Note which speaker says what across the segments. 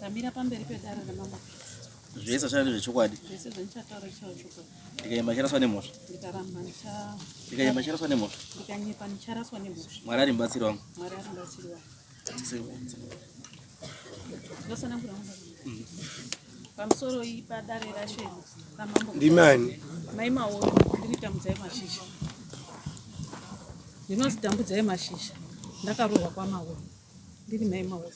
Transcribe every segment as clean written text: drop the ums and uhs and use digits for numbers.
Speaker 1: Ndamira pamberi pedare ramambo.
Speaker 2: Zvese zvachava ndezvechokwadi.
Speaker 1: Zvese zvandichataura chichava chokwadi.
Speaker 2: Ndikanyema ndicharaswa nemhosva.
Speaker 1: Ndikaramba ndicha
Speaker 2: Ndikanyema ndicharaswa nemhosva.
Speaker 1: Ndikanyepa ndicharaswa nemhosva.
Speaker 2: Mwari ari mubatsiri wangu.
Speaker 1: Mwari ari mubatsiri wangu. Ndotsanangura hangu. Pamusoro iyi padare rashe ramambo.
Speaker 3: Ndimani?
Speaker 1: Mai Maoro, ndiri Tambudzai Mashisha. Ndinonzi Tambudzai Mashisha. Ndakarohwa kwaMaoro. Ndiri mai Maoro.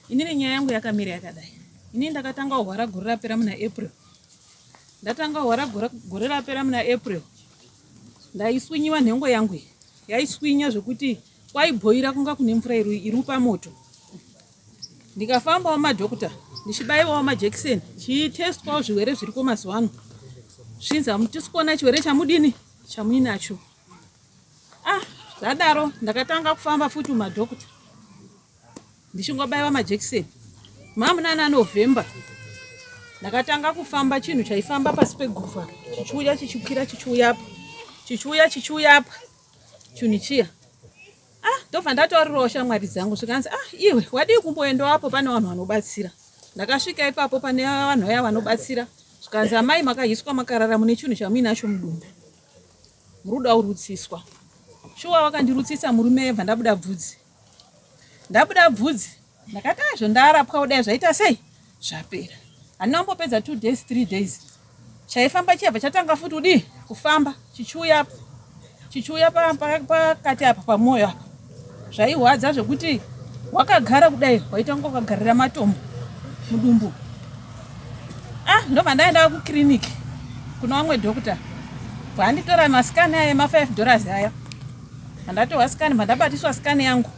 Speaker 1: Inini nyaya yangu yakamira yakadai. Inini ndakatanga kuhwara gore rapera muna April. Ndatanga kuhwara gore rapera muna April. Ndaiswinyiwa nhengo yangu iyi. Yaiswinya zvekuti kwaibhoira kunga kune mvura iri pamoto. Ndikafambawo madhokota ndichibaiwawo majekiseni ndichitestwawo zvirwere zviriko mazuva ano. Zvinzi hamutisi kuona chirwere chamudini chamuinacho. Ah, zvadaro ndakatanga kufamba futi mumadhokota ndichingobaiwa majekiseni. Mamunana November ndakatanga kufamba chinhu chaifamba pasi peguva chichiuya chichikwira chichiuya apa chichiuya chichiuya apa chinhu chiya. Ah, ndobva ndataurirawo shamwari dzangu zvikanzi ah, iwe wadii kumboendawo apo pane vanhu vanobatsira. Ndakasvika ipapo pane vanhu vaya vanobatsira zvikanzi amai makahiswa makarara mune chinhu chamuinacho mudumbu muri kuda kurutsiswa. Shuwa vakandirutsisa murume bva ndabuda bvudzi. Ndabuda bvudzi ndakati azvo ndarapwa kudai zvaita sei zvapera. Handina kumbopedza 2 days 3 days chaifamba chiyabva chatanga futi kudii kufamba chichiuya chichiuya pakati apa pamwoyo apa zvairwadza zvekuti wakagara kudai waita kunge wakagarira matombo mudumbu. Ah, ndobva ndaenda kukiriniki kuna vamwe dhokota bvanditora masikani aya ema 5 dollars aya mandatorwa sikani mandabatiswa sikani yangu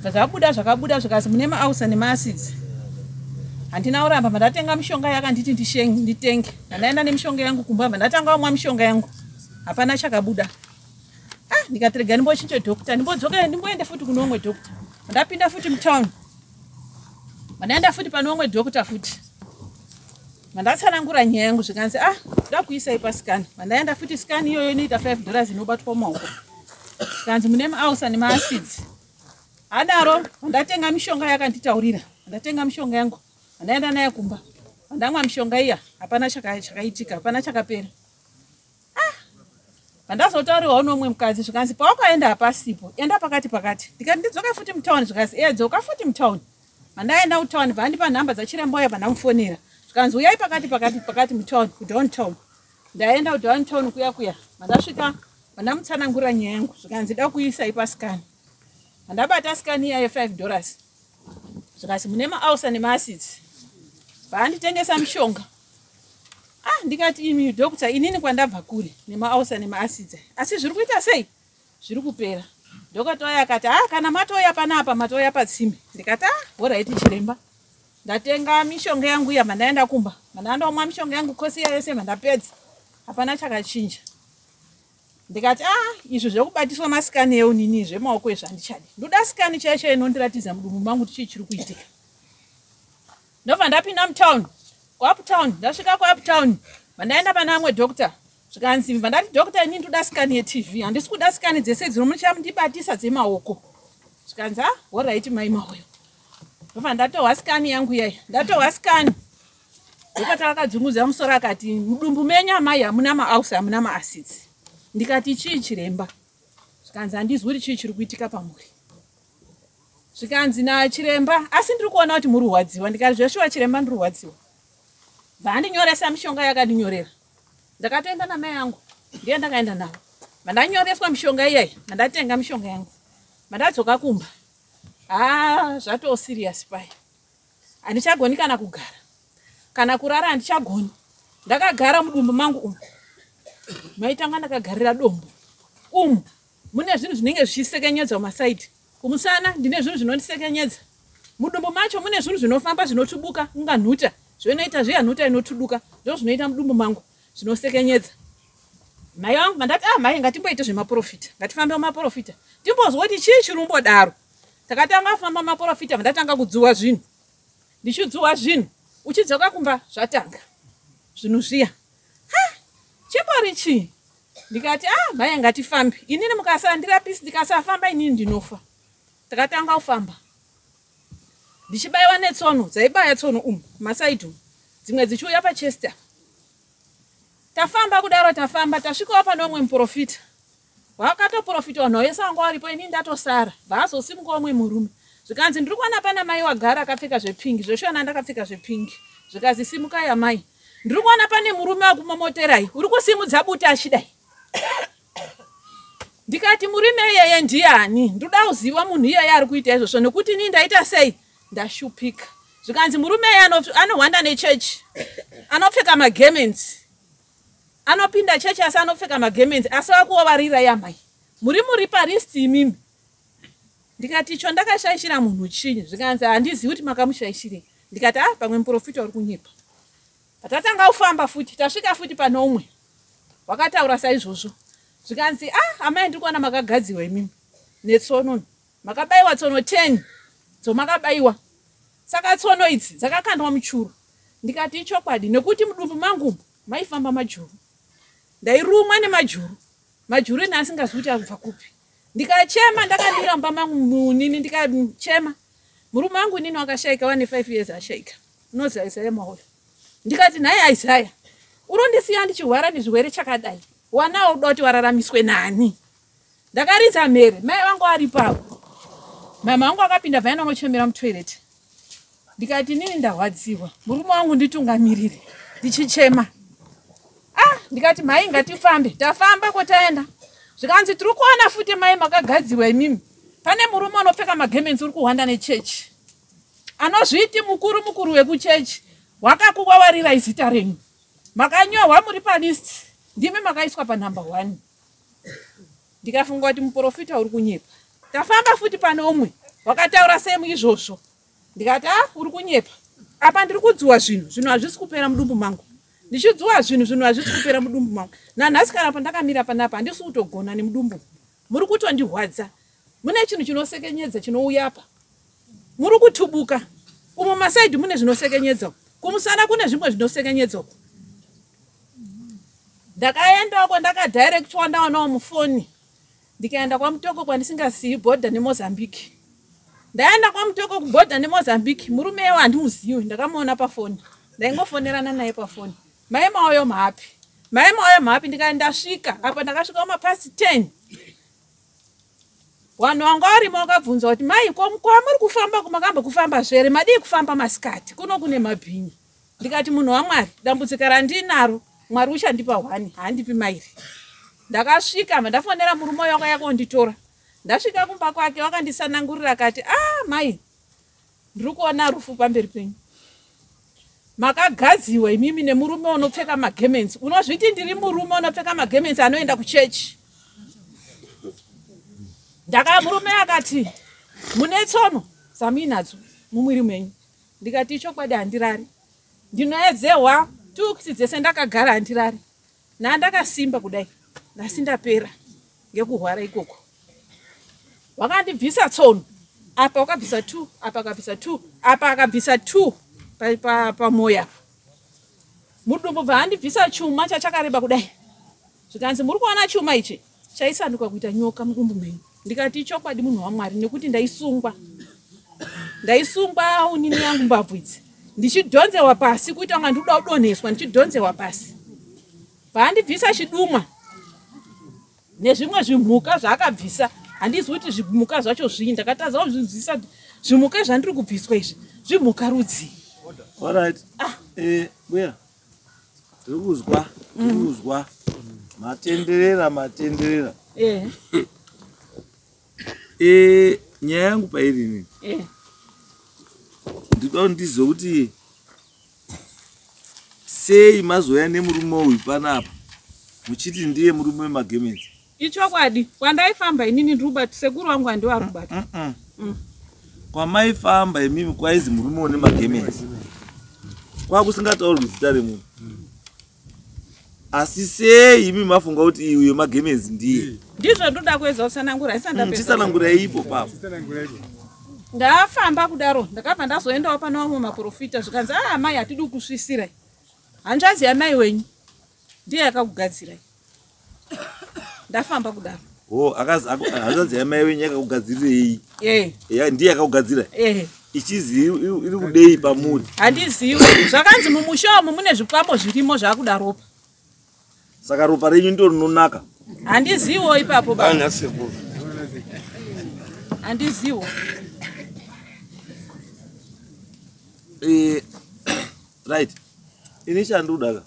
Speaker 1: zvabuda zvakabuda zvikazi mune maausa nemaacids. Handina kuramba mandatenga mishonga yakanditi nditenge. Ndandaenda nemishonga yangu kumba ndatanga kumwa mishonga yangu hapana chakabuda. Ah, ndikati rega ndimbochinje dhokota ndimbodzoka ndimboende futi kune umwe dhokota. Ndapinda futi mutown mandaenda futi pane umwe dhokota futi mandatsanangura nyaya yangu zvikanzi ah ndoda kuisai pasikani. Mandaenda futi sikani iyoyo inoita 5 dollars inobatwa mumaoko zvikanzi mune maausa nemaacids. Adaro ndatenga mishonga yakanditaurira ndatenga mishonga yangu ndaenda nayo kumba ndamwa mishonga iya hapana chakaitika hapana chakapera. Ah, pandazotaurirwa nomumwe mukadzi zvikanzi pawakaenda hapasipo enda pakati pakati. Ndikati ndidzoka futi mutown zvikanzi eya dzoka futi mutown. Mandaenda kutown vandipa nhamba dzachiremba uya vandamufonera zvikanzi uyai pakati pakati pakati mutown kudowntown. Ndaenda kudowntown kuya kuya mandasvika vandamutsanangurira nyaya yangu zvikanzi da kuisai pasikani. Mandabata sikani iya ye5 dollars zvikanzi mune maausa nemaacids. Vanditengesa mishonga. Ah, ndikati imi dhokota inini kwandabva kure nemaausa nemaacids asi zviri kuita sei zviri kupera. Dhokota uya akati ah, kana matouya panapa matouya patsime. Ndikati ah, horaiti chiremba. Ndatenga mishonga yangu iya mandaenda kumba mandandomwa mishonga yangu kosi iya yese mandapedza hapana chakachinja. Ndikati ah, izvi zvekubatiswa masikani eunini zvemaoko izvi handichadi. Ndoda sikani chaicho inondiratidza mudumbu mangu kuti chii chiri kuitika. Ndobva ndapinda mutown kuUptown. Ndasvika kuUptown mandaenda pane amwe dhokota zvikanzi vandati dhokota inini ndoda sikani yeTV handisi kuda sikani dzese dzinomuchandibatisa dzemaoko. Zvikanzi ah, horaiti mai Maoyo. Ndobva ndatohwa sikani yangu iyaya ndatohwa sikani. Dhokota akadzungudza musoro akati mudumbu menyu amai hamuna maausa hamuna maacids. Ndikati chii chiremba? Zvikanzi handizwi kuti chii chiri kuitika pamuri. Zvikanzi nachiremba asi ndiri kuona kuti muri kurwadziwa. Ndikati zveshuwa chiremba ndiri kurwadziwa. Bva mishonga yakandinyorera. Ndakatoenda namai angu ndiye ndakaenda navo. Mandanyoreswa mishonga iyayi mandatenga mishonga yangu. Mandadzoka kumba. Ah, zvatoo serious pai. Handichagoni kana kugara. Kana kurara handichagoni. Ndakagara mudumbu mangu umu. Maitanga ndakagarira dombo. Umu mune zvinhu zvinenge zvichisekenyedza mumasaidhi. Kumusana ndine zvinhu zvinondisekenyedza. Mudumbu macho mune zvinhu zvinofamba zvinotubuka kunga nhuta. Zvinoita zviya nhuta inotuduka. Ndozvinoita mudumbu mangu zvinosekenyedza. Mai vangu vandati ah mai ngatimboite zvemaprofita. Ngatifambe mumaprofita. Timbozwa kuti chii chiri kumbodaro. Takatanga kufamba mumaprofita ndatanga kudzuwa zvinhu. Ndichidzuwa zvinhu. Uchidzoka kumba zvatanga. Zvinhu zviya. Ha! Chimbori chii? Ndikati ah mai ngatifambe. Inini mukasandirapisa ndikasafamba inini ndinofa. Takatanga kufamba. Ndichibayiwa netsono, dzaibaya tsono umu kumasaidhi umu, dzimwe dzichiuya pachest apa. Tafamba kudaro tafamba tasvikawo pane umwe muprofita. Wakatoprofita vanhu vese vanga varipo ini ndatosara. Bvaazosimuka umwe murume. Zvikanzi ndiri kuona pana mai wagara akapfeka zvepingi, zveshona ndakapfeka zvepingi. Zvikazi simukai amai. Ndiri kuona pane murume wakumomoterai, uri kusimudza bute achidai. Ndikati murume iyeye ndiani? Ndoda kuziva munhu iyeye ari kuita izvozvo nekuti ini ndaita sei? Ndashupika. Zvikanzi murume iyeye anohwanda nechechi. Anopfeka magemenzi. Anopinda chechi asi anopfeka magemenzi asi vakuovarirai amai. Muri muri parist imimi. Ndikati icho ndakashaishira munhu chinyi? Zvikanzi handizivi kuti makamushaishirei. Ndikati ah pamwe muprofita uri kunyepa. Patatanga kufamba futi tasvika futi pane umwe wakataura saizvozvo. Zvikanzi ah amai ndiri kuona makagadziwa imimi netsono. Makabaiwa tsono 10 dzomakabaiwa. Saka tsono idzi dzakakandwa muchuru. Ndikati ichokwadi nekuti mudumbu mangu maifamba majuru. Ndairumwa nemajuru. Majuru ini asingazivi kuti abva kupi. Ndikachema ndakamira mumba mangu munini ndikachema. Murume wangu inini wakashaika wane 5 years ashaika. Unozi Isaiah Mahoyo. Ndikati nhai Isaiah, urondisiya ndichirwara nezvirwere chakadai. Wana uda kuti wararamiswe nani? Ndakaridza mhere, mai vangu varipo avo. Mama vangu akapinda vaina unochemera mutoilet. Ndikati inini ndarwadziwa, murume wangu nditungamirire ndichichema. Ah, ndikati mhai ngatifambe. Tafamba kotaenda. Zvikanzi tiri kuona futi mai makagadzirwa imimi. Pane murume unopfeka magemenzi uri kuhwanda nechechi. Anozviiti mukuru mukuru wekuchechi. Wakakuwawarirai zita renyu. Makanyorwa muri palist. Ndimi makaiswa panumber 1. Ndikafunga kuti muprofita uri kunyepa. Tafamba futi pane umwe wakataura semu izvozvo. Ndikati ah uri kunyepa. Apa ndiri kudzuwa zvinhu, zvinhu hazvisi kupera mudumbu mangu. Ndichidzuwa zvinhu, zvinhu hazvisi kupera mudumbu mangu. Nanhasi kana pandakamira panapa handisi kutogona nemudumbu. Muri kutondihwadza. Mune chinhu chinosekenyedza chinouya apa. Muri kutubuka. Umu masaidhi mune zvinosekenyedza. Kumusana kune zvimwe zvinosekenyedza uku. Ndakaenda uko ndakadirectwa ndaonawo mufoni. Ndikaenda kwaMutoko kwandisingasiyi bhodha neMozambique. Ndaenda kwaMutoko kubhodha neMozambique. Murume iye handimuzivi, ndakamuona pafoni. Ndaingofonerana naye pafoni. Mai Maoyo mhapi. Mai Maoyo mhapi ndikati ndasvika. Apa ndakasvika kuma past 10. Vanhu vanga varimo vakabvunza kuti mai kwamuri kufamba kumakamba kufamba zvere madii kufamba masikati kuno kune mabhinya. Ndikati munhu waMwari dambudziko randinaro Mwari uchandipa hwani haandipi mairi. Ndakasvika ndafonera murume uyo akauya konditora. Ndasvika kumba kwake wakandisanangurira akati ah mai ndiri kuona rufu pamberi penyu. Makagadziwa imimi nemurume unopfeka magemenzi. Unozviti ndiri murume unopfeka magemenzi anoenda kuchechi. Ndaka murume akati mune tsono dzamuinadzo mumwiri menyu. Ndikati ichokwadi handirari. Ndinoedzehwa 2 weeks dzese ndakagara handirari. Nandakasimba kudai. Nhasi ndapera ngekurwara ikoko. Wakandibvisa tsono. Apa wakabvisa 2, apa akabvisa 2, apa akabvisa 2 pamoyo apa. Mudumbu bva andibvisa chuma chachakareba kudai. Zvikanzi muri kuona chuma ichi chaisanduka kuita nyoka mudumbu menyu. Ndikati ichokwadi munhu waMwari nekuti ndaisungwa. Ndaisungwa unini yangu mbabvu idzi. Ndichidhonzewa pasi kuita kunga ndikuda kudonheswa ndichidhonzewa pasi. Paandibvisa chidumwa nezvimwe zvimhuka zvaakabvisa handizivi kuti zvimhuka zvacho zvii ndakatadza kuzvinzwisisa kuti zvimhuka zvandiri kubviswa izvi zvimhuka rudzii.
Speaker 3: Alright. Ah. Mbuya. Tiri kuzwa, tiri kuzwa. Matenderera, matenderera. Nyaya yangu pairi inini. Ndinoda kuti ndizive kuti sei mazouya nemurume uyu panapa muchiti ndiye murume wemagemenzi.
Speaker 1: Ichokwadi, kwandaifamba inini ndiri kubata sekuru vangu handiwo ari kubata.
Speaker 3: Kwamaifamba imimi kwaizi murume une magemenzi. Kwakusingataurwi zita remunhu. Asi sei imi mafunga kuti uyo magemenzi ndiye?
Speaker 1: Ndizvo ndoda kuedza kutsanangura, asi andapedza.
Speaker 3: Chitsanangura ipo papo.
Speaker 1: Ndafamba kudaro, ndakabva ndazoendawo pane vamwe maprofita zvikanzi ah mai hatidi kukusvisirai. Hanzvadzi yamai wenyu ndiye yakakugadzirai. Ndafamba kudaro.
Speaker 3: Oh, akazi hanzvadzi yamai wenyu yakakugadzirirei? Ndiye yakakugadzira? Ichizi iri kudei pamuri?
Speaker 1: Handizivi. Zvakanzi mumusha umu mune zvikwambo zvirimo zvakuda ropa.
Speaker 3: Saka ropa renyu ndiro rinonaka?
Speaker 1: Handiziwo ipapo baba.
Speaker 4: Ana sekuru.
Speaker 1: Handiziwo.
Speaker 3: Right. Ini chandinoda ka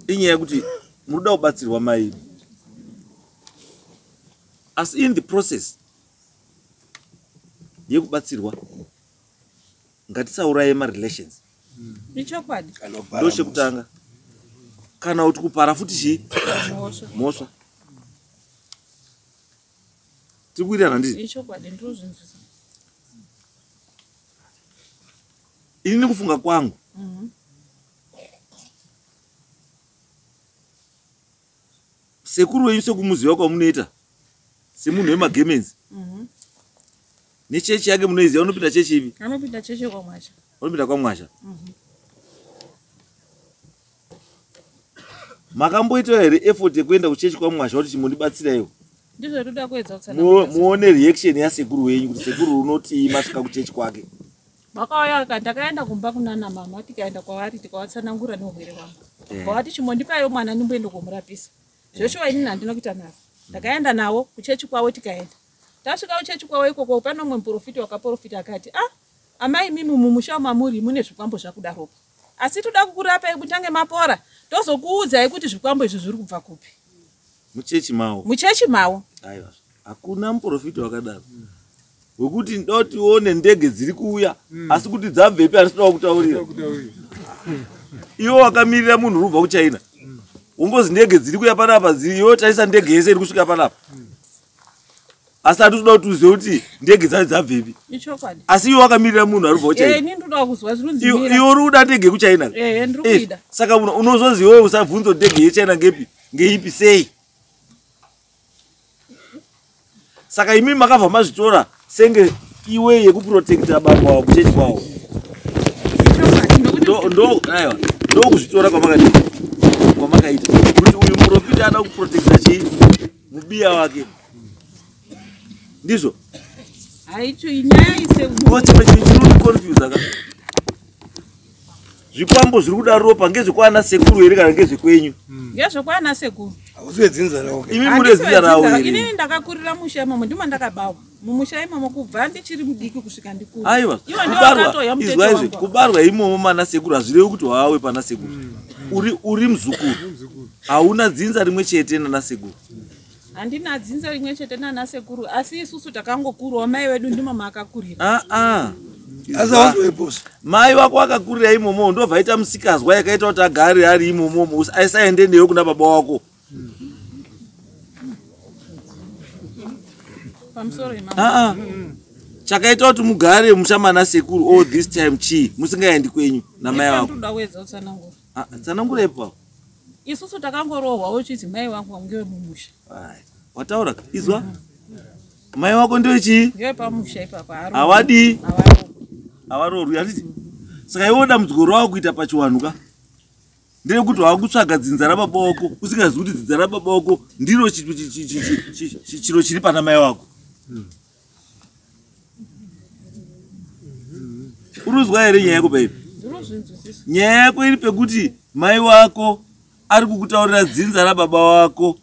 Speaker 3: inyaya yekuti munoda kubatsirwa mai, asi in the process yekubatsirwa ngatisauraye marelations.
Speaker 1: Ichokwadi.
Speaker 3: Ndo chekutanga. Kana kuti kupara futi chii?
Speaker 1: Mhosva.
Speaker 3: Mhosva. Tiri kuwirirana ndizvo?
Speaker 1: Ichokwadi, ndozvinzwisa.
Speaker 3: Ini nekufunga kwangu, sekuru wenyu sekumuziva kwamunoita semunhu wemagemenzi, nechechi yake munoiziva, unopinda chechi ipi?
Speaker 1: Anopinda chechi kwaMwasha.
Speaker 3: Unopinda kwaMwasha. Makamboitawo here effort yekuenda kuchechi kwaMwasha kuti chimondibatsiraiwo?
Speaker 1: Ndizvo toda kuedza kutsanangura.
Speaker 3: Muone reaction yasekuru wenyu kuti sekuru unotii masvika kuchechi kwake.
Speaker 1: Vakauya, ndakaenda kumba kunana mama, tikaenda kwavari, tikavatsanangura neurwere hwangu. Vavati chimondipayo mwana ndimboende komurapisa. Zveshuwa inini handina kuita navo. Ndakaenda navo kuchechi kwavo, tikaenda. Tasvika kuchechi kwavo ikoko, pane umwe muprofita wakaprofita akati, ah, amai mimi mumusha mamuri mune zvikwambo zvakuda ropa. Asi toda kukurapai mutange mapora, tozokuudzai kuti zvikwambo izvi zviri kubva kupi.
Speaker 3: Muchechi mavo?
Speaker 1: Muchechi mavo.
Speaker 3: Aiwa, hakuna muprofita wakadaro wekuti ndoda tione ndege dziri kuuya, asi kuti dzabvepi handisi kutaurira. Iwe wakamirira munhu uri kubva kuChina, ungozi ndege dziri kuuya panapa dziri, iwe tarisa ndege yese iri kusvika panapa, asi hatitoda kuti uzive kuti ndege dzacho dzabvepi.
Speaker 1: Ichokwadi.
Speaker 3: Asi iwe wakamirira munhu ari kubva kuChina.
Speaker 1: Ini ndoda kuzwa zvinonzi
Speaker 3: Iwe
Speaker 1: mira.
Speaker 3: iwe uri kuda ndege yekuChina.
Speaker 1: Ndiri kuida.
Speaker 3: Saka unozozi iwewe usabvunza kuti ndege yeChina ngepi, ngeipi, sei. Saka imi makabva mazvitora senge iwe yekuprotecta baba wako kuchechi kwavo.
Speaker 1: Ichokwadi, nokuti
Speaker 3: Ndo aiwa, ndokuzvitora kwamakadii, kwamakaita kuti uyu muprofita ada kuprotecta chii, mubiya wake, ndizvo?
Speaker 1: Haicho inyaya ise.
Speaker 3: Ko chimwe chinhu chinondiconfusa ka, zvikwambo zviri kuda ropa ngezvekwana sekuru here kana ngezvekwenyu?
Speaker 1: Ngezvekwana sekuru.
Speaker 4: Hausi wedzinza ravo ke?
Speaker 3: Imi mune zita rawo here?
Speaker 1: Inini ndakakurira musha imomo, ndimo ndakabawa mumusha imomo kubva ndichiri mudiki kusvika ndikura.
Speaker 3: Aiwa.
Speaker 1: Ivo ndivo
Speaker 3: Kubarwa,
Speaker 1: vakatoya mutete
Speaker 3: izwa izvi,
Speaker 1: wangu.
Speaker 3: kubarwa imomo mana sekuru hazvirevi kuti wawe pana sekuru. Uri muzukuru, hauna dzinza rimwe chete nana sekuru.
Speaker 1: Handina dzinza rimwe chete nana sekuru, asi isusu takangokurawo, mai vedu ndimo maakakurira.
Speaker 3: Aa.
Speaker 4: Asi hausi weposa.
Speaker 3: Mai vako akakurira imomo, ndobva aita musikazwa yakaita kuti agare ari imomomo, aisaende newe kuna baba wako.
Speaker 1: Pamusoro imama.
Speaker 3: Aa, chakaita kuti mugare mushamana sekuru all this time chii, musingaendi kwenyu namai vako?
Speaker 1: Ndoda kuedza kutsanangura.
Speaker 3: Ah, tsanangura ipapo.
Speaker 1: Isusu takangorohwawo uchidzi mai vangu ngewemumusha.
Speaker 3: Ai, wataura ka, izwa, mai wako ndewechii?
Speaker 1: Ngewepamusha ipapo.
Speaker 3: Hawadii?
Speaker 1: Hawarohwi.
Speaker 3: Havarorwi, handiti? Saka iwe dambudziko rwava kuita pachiwanhu ka nderekuti wakutsvaga dzinza rababa wako usingazivi kuti dzinza rababa wako ndiro chiro chiri pana mai wako. Urikuzwa here nyaya yako paipi?
Speaker 1: Ndinozvinzwisisa.
Speaker 3: Nyaya yako iri pekuti mai wako ari kukutaurira dzinza rababa wako,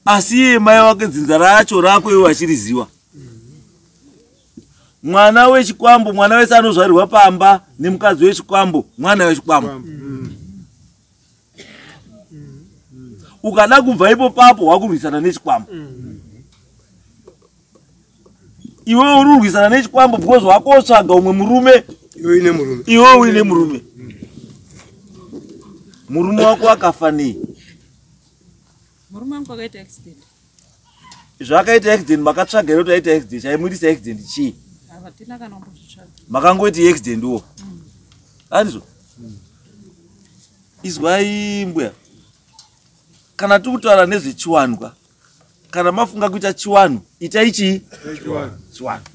Speaker 3: asi iye mai wake dzinza racho rako iwe achiriziwa. Mwana wechikwambo, mwana wese anozvarirwa pamba nemukadzi wechikwambo, mwana wechikwambo. Ukada kubva ipo papo wakurwisana nechikwambo. Iwewe uri kurwisana nechikwambo because wakotsvaga umwe murume.
Speaker 4: Iwe ine murume.
Speaker 3: Iwewe uine murume. Murume wako akafa nei?
Speaker 1: Murume wangu akaita accident.
Speaker 3: Zvakaita accident, makatsvaga here kuti aita accident? Chaimuitisa accident chii?
Speaker 1: Havatina kana kumbozvitsvaga.
Speaker 3: Makangoti accident wo, handizvo? Izwai mbuya, kana tiri kutaura nezvechiwanhu ka, kana mafunga kuita chiwanhu, itai chii? Chiwanhu.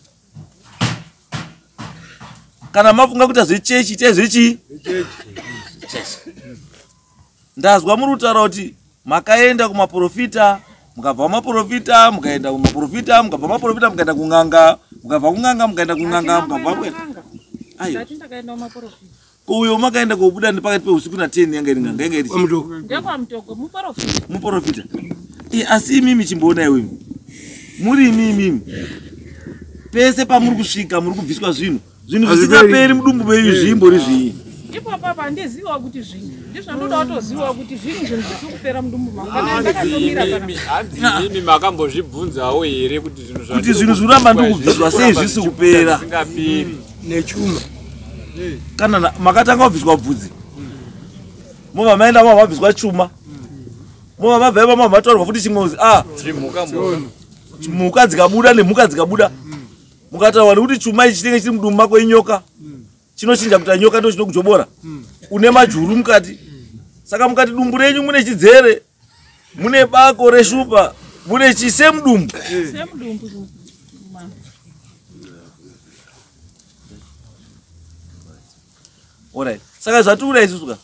Speaker 3: Kana mafunga kuita zvechechi, itai zvechii? Chechi. Ndazwa muri kutaura kuti makaenda kumaprofita. Mukabva kumaprofita mukaenda kumaprofita, mukabva kumaprofita mukaenda kun'anga, mukabva kun'anga mukaenda kun'anga, mukabva
Speaker 1: kuenda. Ayo. Ndati ndakaenda kumaprofita.
Speaker 3: Ko uyo makaenda kobuda nepakati peusiku na 10 yanga iri n'anga yanga iri
Speaker 4: Kwamutoko.
Speaker 1: NdekwaMutoko, muprofita.
Speaker 3: Muprofita. Eh, asi imimi chimboona iwe imi. Muri imi imimi. Pese pamuri kusvika muri kubviswa zvinhu. Zvinhu zvisingaperi mudumbu menyu zvimbori zvii?
Speaker 1: Ipapo apa handiziviwo kuti zvinhu. Ndizvo ndoda kutozivawo kuti zvinhu zvinhu zvisiri kupera mudumbu mangu. Kana ndakatomira pana.
Speaker 5: Hanzi imimi makambozvibvunzawo here kuti zvinhu zva
Speaker 3: Kuti zvinhu zvinoramba ndikubviswa sei zvisi kupera?
Speaker 5: Zvisingaperi.
Speaker 4: Nechuma.
Speaker 3: Kana makatanga kubviswa bvudzi. Mobva maenda mobva mabviswa chuma. Mobva mabva ipapo mobva mataurwa futi chimwe kuzi ah
Speaker 5: Zvimhuka mhuka.
Speaker 3: Mhuka dzikabuda nemhuka dzikabuda. Mukataurwa nekuti chuma ichi chinenge chiri mudumbu mako inyoka. Chinochinja kuita nyoka ndo chinokujobora. Une majuru mukati. Saka mukati dumbu renyu mune chidzere, mune bako reshupa, mune chise mudumbu.
Speaker 1: Semudumbu.
Speaker 3: Alright. Saka zvatiura isusu ka.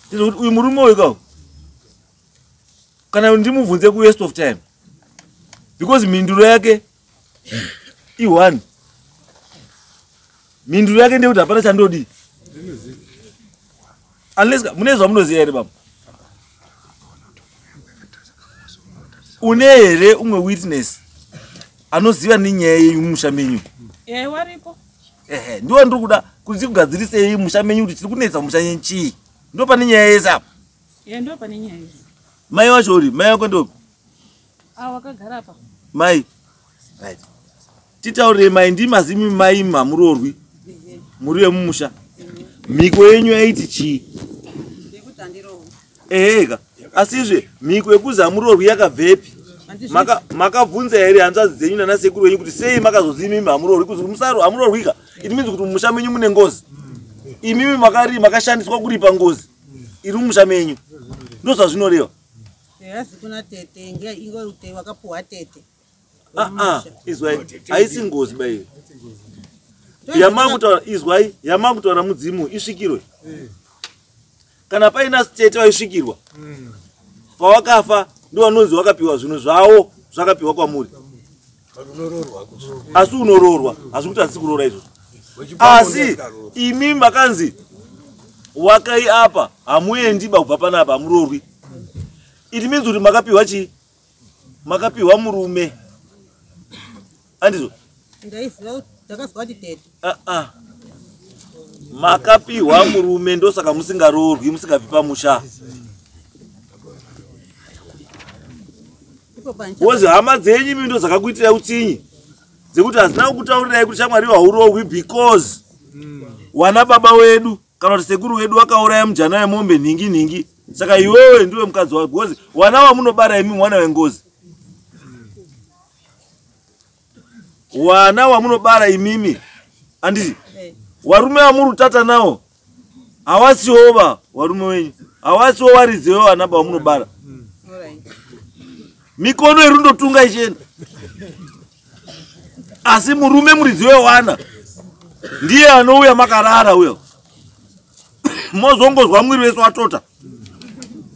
Speaker 3: Ndizvo kuti uyu murume uyu ka. Kana ndimubvunze ku waste of time. Because mhinduro yake i1. Mhinduro yake ndeyekuti hapana chandodi. Unless mune zvamunoziva here baba? Une here umwe witness anoziva nenyaya yenyu mumusha menyu?
Speaker 1: Eh, waripo.
Speaker 3: Ehe, ndiwo ndiri kuda kuti tikugadzirisei musha menyu kuti tiri kunetsa musha yenyu chii? Ndo pane nyaya yese apa.
Speaker 1: Eh, ndo pane nyaya yese.
Speaker 3: Mai wacho uri, mai wako ndopi?
Speaker 1: Ah, wakagara apa.
Speaker 3: Mai. Right. Titaurire mai, ndimazimi mai mamurorwi. Muri vemumusha. Mhiko yenyu yaiti chii? Eheka. Asizve mhiko yekuzi hamurorwi yakabvepi? Makabvunza here hanzvadzi dzenyu nana sekuru venyu kuti sei makazozi imimi hamurorwi? Kuzi musaro hamurorwika. It means kuti mumusha menyu mune ngozi. Imimi makashandiswa kuripa ngozi iri mumusha menyu. Ndozvazvinoreva.
Speaker 6: Yazi kuna tete nge ingo te wakapuwa tete.
Speaker 3: Ah ah, izwai. Haisi ngozi ba iyo. Yamakutaura izwai, yamakutaura mudzimu isvikirwe. Kana paina tete vaisvikirwa. Pawakafa ndo vanonzi wakapiwa zvinhu zvavo zvakapiwa kwamuri. Asi unoroorwa, hazvi kuti hatisi kuroora izvozvo. Asi imi makanzi wakai apa hamuendi ba kubva panapa hamuroorwi. It means kuti makapiwa chii? Makapiwa murume. Andizvo?
Speaker 6: Ndaiziva ndakazwa kuti tete.
Speaker 3: Ah ah. Makapiwa murume ndosaka musingaroorwi musingabvi pamusha. Wozi hama dzenyu imi ndo dzakakuitirai utsinyi dzekuti hadzina kukutaurirai kuti shamwari hauroorwi because wana baba wedu kana kuti sekuru wedu wakauraya mujana wemombe nhingi nhingi, saka iwewe ndiwe mukadzi wako because wana wamunobara imi mwana wengozi. Wana wamunobara imimi anditi warume wamurutata nawo hawasiwo ba warume wenyu, hawasiwo waridziwo vana ba wamunobara. Mikono iri ndotunga ichienda, asi murume muridzi wewana ndiye anouya makarara uyo, mozongozwa mwiri wese watota.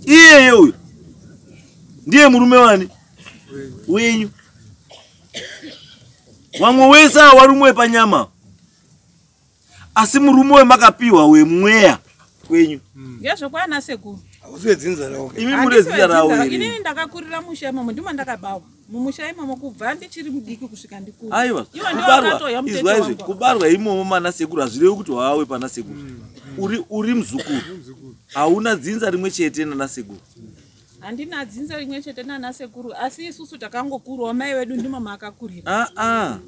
Speaker 3: Iyeye uyo ndiye murume wani wenyu. Wamwe wese warume wepanyama, asi murume wemakapiwa wemweya kwenyu.
Speaker 1: Ngezvekwana sekuru.
Speaker 4: Hausiwe dzinza rako.
Speaker 3: Imi muri dzinza rako here?
Speaker 1: Inini ndakakurira musha imomo, ndimo ndakabawa. Mumusha imomo kubva ndichiri mudiki kusvika ndikura.
Speaker 3: Aiwa.
Speaker 1: Iwo ndiwo akatoya mutete
Speaker 3: Izwa izvi,
Speaker 1: wangu.
Speaker 3: kubarwa imomo mana sekuru hazvirevi kuti wawe pana sekuru. Uri muzukuru. Hauna dzinza rimwe chete nana sekuru.
Speaker 1: Handina dzinza rimwe chete nana sekuru, asi isusu takangokurawo, mai vedu ndimo makakurira.
Speaker 3: Ah ah.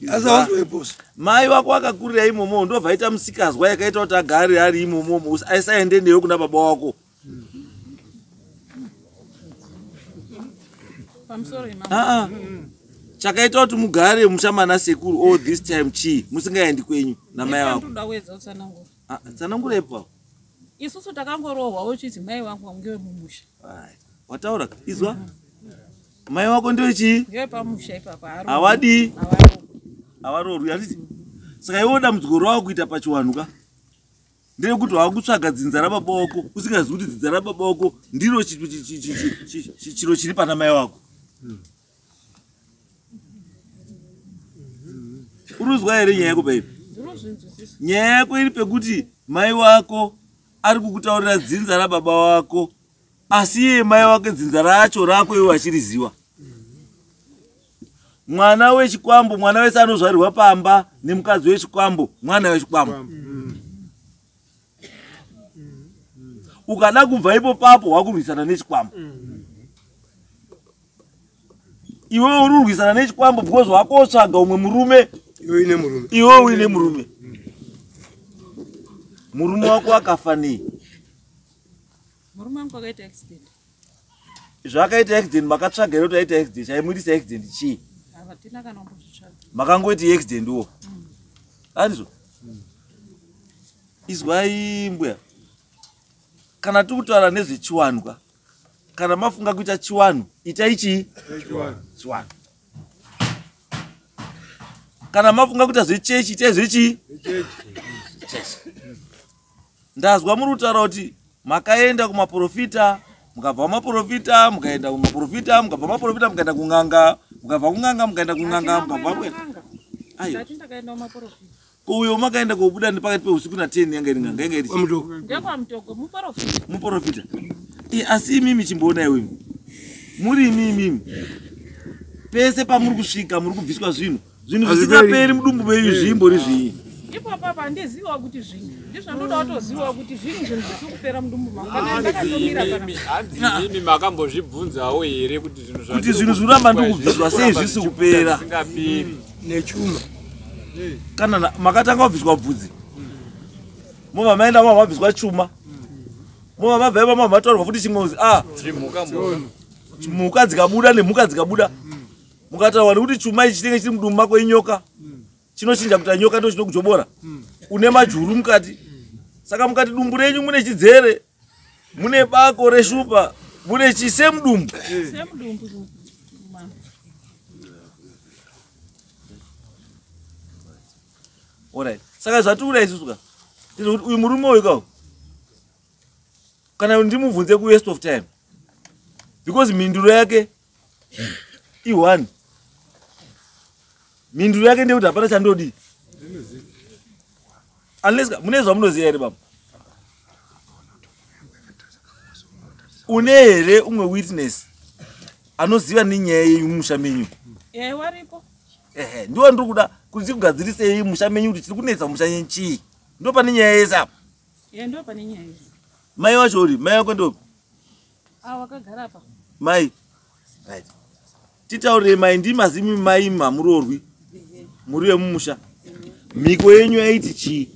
Speaker 4: Asi hausiwe boss.
Speaker 3: Mai wako akakurira imomo ndobva aita musikazwa yakaita kuti agare ari imomo, aisaende newe kuna baba wako.
Speaker 1: Pamusoro imama.
Speaker 3: Ah ah. Chakaita kuti mugare mushamana sekuru all this time chii musingaendi kwenyu namai wako?
Speaker 1: Ndinoda kuedza kutsanangura.
Speaker 3: Ah, tsanangura ipapo.
Speaker 1: Isusu takangorohwawo chizi mai wangu ngewe mumusha.
Speaker 3: Right. Wataura izwa? Mai wako ndiwe chii?
Speaker 1: Ngewe pamusha ipapa.
Speaker 3: Hawadii?
Speaker 1: Hawaroorwi.
Speaker 3: Hawaroorwi handiti? Saka iwe dambudziko rwako kuita pachiwanhu ka? Nderekuti wakutsvaga dzinza rababa wako usingazivi kuti dzinza rababa wako ndiro chiro chiri pana mai wako. Uruzwa here nyaya yako pairi? Nyaya yako iri pekuti mai wako ari kukutaurira dzinza rababa wako, asi iye mai wake dzinza racho rako iwe achiriziwa. Mwana wechikwambo, mwana wese anozvarirwa pamba nemukadzi wechikwambo, mwana wechikwambo. Ukada kubva ipo papo wakurwisana nechikwambo. Iwe uri kurwisana nechikwambo because wakotsvaga umwe murume, iwe uine murume. Murume wako akafa nei?
Speaker 1: Murume wangu akaita accident.
Speaker 3: Zvakaita accident, makatsvaga here kuti aita accident? Chaimuitisa accident chii?
Speaker 1: Hatina kana kumbozvitsvaga.
Speaker 3: Makangoiti accident wo. Andizvo? Izwai mbuya. Kana tiri kutaura nezvechiwanhu ka, kana mafunga kuita chiwanhu, itai chii? Chiwanhu. Kana mafunga kuita zvechechi, itai zvechii? Chechi. Ndazwa muri kutaura kuti makaenda kumaprofita, mukabva kumaprofita, mukaenda kumaprofita, mukabva kumaprofita, mukaenda kun'anga, mukabva kun'anga, mukaenda kun'anga, mukabva
Speaker 1: kuenda. Ayo. Ndati ndakaenda kumaprofita.
Speaker 3: Ko uyo makaenda kobuda nepakati peusiku na 10 yanga iri n'anga, yanga iri
Speaker 4: Kwamutoko.
Speaker 1: Ndekwamutoko, muprofita.
Speaker 3: Muprofita. Asi imimi chimboona iwe imi. Muri imi imimi. Pese pamuri kusvika muri kubviswa zvinhu. Zvinhu zvisingaperi mudumbu menyu zvimbori zvii.
Speaker 1: Ipapo apa handiziva kuti zvinhu. Ndizvo ndoda kutoziva kuti zvinhu zvinhu zvisiri kupera mudumbu mangu. Kana ndakatomira kana.
Speaker 5: Hanzi imimi makambozvibvunzawo here kuti zvinhu zva
Speaker 3: Kuti zvinhu zvinoramba ndikubviswa sei zvisi kupera.
Speaker 5: Zvisingaperi.
Speaker 4: Nechuma.
Speaker 3: Kana makatanga kubviswa bvudzi. Mobva maenda mobva mabviswa chuma. Mobva mabva ipapo mobva mataurwa futi chimwe kuzi, ah,
Speaker 5: Chimhuka mhuka.
Speaker 3: Mhuka dzikabuda nemhuka dzikabuda. Mukataurwa nekuti chuma ichi chinenge chiri mudumbu mako inyoka. Chinochinja kuita nyoka ndo chinokujobora. Une majuru mukati. Saka mukati dumbu renyu mune chidzere, mune bako reshupa, mune chise mudumbu.
Speaker 1: Semudumbu.
Speaker 3: Alright. Saka zvatiura isusu ka. Ndizvo kuti uyu murume uyu ka. Kana ndimubvunze ku waste of time. Because mhinduro yake i1. Mhinduro yake ndeyekuti hapana chandodi. Unless mune zvamunoziva here baba? Une here umwe witness anoziva nenyaya yenyu mumusha menyu?
Speaker 1: Waripo.
Speaker 3: Ehe, ndiwo ndiri kuda kuti tikugadzirisei musha menyu kuti tiri kunetsa musha yenyu chii? Ndo pane nyaya yese apa.
Speaker 1: Ndo pane nyaya yese.
Speaker 3: Mai wacho uri, mai wako ndopi?
Speaker 1: Ah, wakagara apa.
Speaker 3: Mai. Right. Titaurire mai, ndimazimi mai mamurorwi. Muri vemumusha. Mhiko yenyu yaiti chii?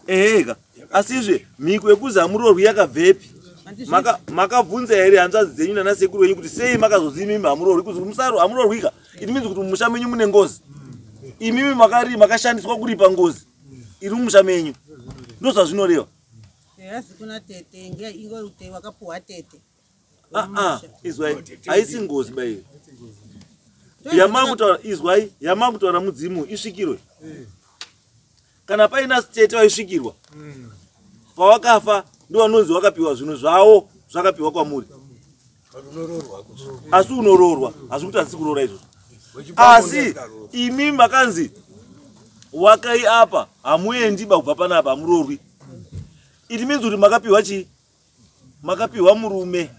Speaker 3: Eheka. Asizve mhiko yekuzi hamurorwi yakabvepi? Makabvunza here hanzvadzi dzenyu nana sekuru venyu kuti sei makazozi imimi hamurorwi? Kuzi musaro hamurorwika. It means kuti mumusha menyu mune ngozi. Imimi makashandiswa kuripa ngozi iri mumusha menyu. Ndo zvazvinoreva.
Speaker 6: Asi kuna tete, nge ingo te wakapuwa tete.
Speaker 3: Izwai, haisi ngozi ba iyo. Yamakutaura, izwai, yamakutaura mudzimu isvikirwe. Kana paina tete vaisvikirwa. Pawakafa ndo vanonzi wakapiwa zvinhu zvavo zvakapiwa kwamuri. Asi unoroorwa, hazvi kuti hatisi kuroora izvozvo. Asi imi makanzi wakai apa hamuendi ba kubva panapa hamuroorwi. It means kuti makapiwa chii? Makapiwa murume.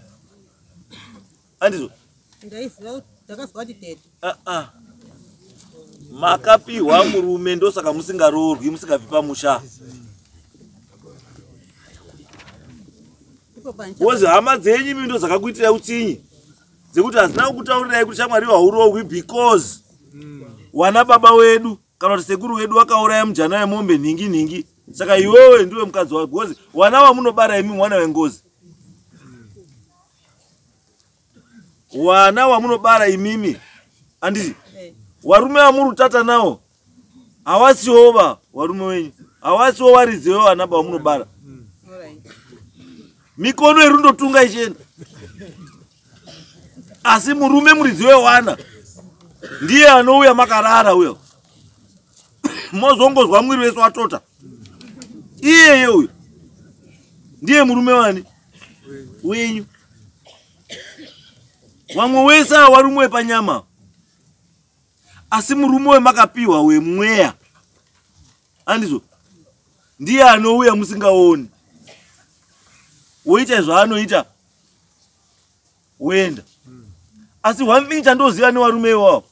Speaker 3: Andizvo?
Speaker 6: Ndaiziva, ndakazwa kuti tete.
Speaker 3: Makapiwa murume ndosaka musingaroorwi, musingabvi pamusha. Wozi hama dzenyu imi ndo dzakakuitirai utsinyi. Dzekuti hadzina kukutaurirai kuti shamwari hauroorwi because wana baba wedu kana kuti sekuru wedu wakauraya mujana wemombe nhingi nhingi. Saka iwewe ndiwe mukadzi wako because wana wamunobara imi mwana wengozi. Wana wamunobara imimi anditi warume wamuri kutata nawo hawasiwo ba warume wenyu, hawasiwo waridzi vevana ba wamunobara. Mikono iri kundotunga ichienda, asi murume muridzi wewana ndiye anouya makarara uyo, mozongozwa mwiri wese watota. Iyeye uyo ndiye murume wani wenyu. Wamwe wese awa warume wepanyama, asi murume wemakapiwa wemweya andizvo, ndiye anouya musingaoni, woita zvaanoita woenda. Asi one thing chandoziva newarume iwawo,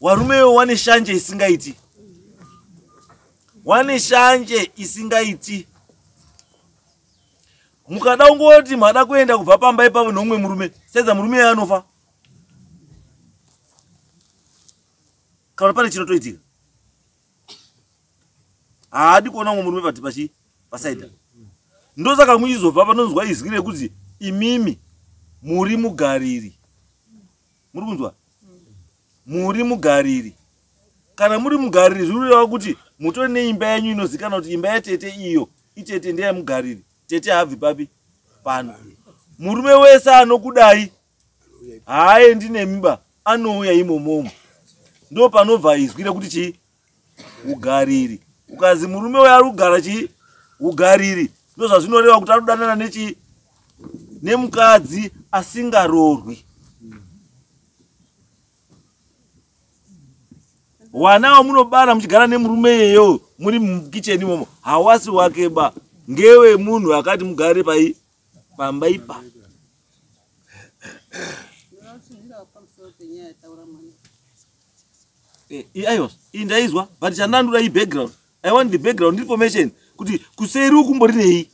Speaker 3: warume iwo wane shanje isingaiti, wane shanje isingaiti. Mukada kungoti mada kuenda kubva pamba ipapo nomumwe murume, sedza murume iye anofa kana pane chinotoitika. Haadi kuona mumwe murume pati pachi pasaida. Ndosaka muchizobva panonzwa izwi rekuti imimi muri mugariri. Muri kunzwa? Muri mugariri. Kana muri mugariri zvinoreva kuti mutori neimba yenyu inozikanwa kuti imba yatete iyo, itete ndeyemugariri. Tete haabvi papi pano. Murume wese anokudai haaendi nemiba, anouya imomomo. Ndo panobva izwi rekuti chii? Ugariri. Ukazi murume uyo ari kugara chii? Ugariri. Ndo zvazvinoreva kuti anodanana nechii? Nemukadzi asingaroorwi. Wana wamunobara muchigara nemurume iyeyo muri mukicheni imomo hawasi wake ba, ngewe munhu akati mugare pai pamba ipa. Aiwa, iyi ndaizwa, but chandandura i background. I want the background information kuti kuseri uku kumbori nei?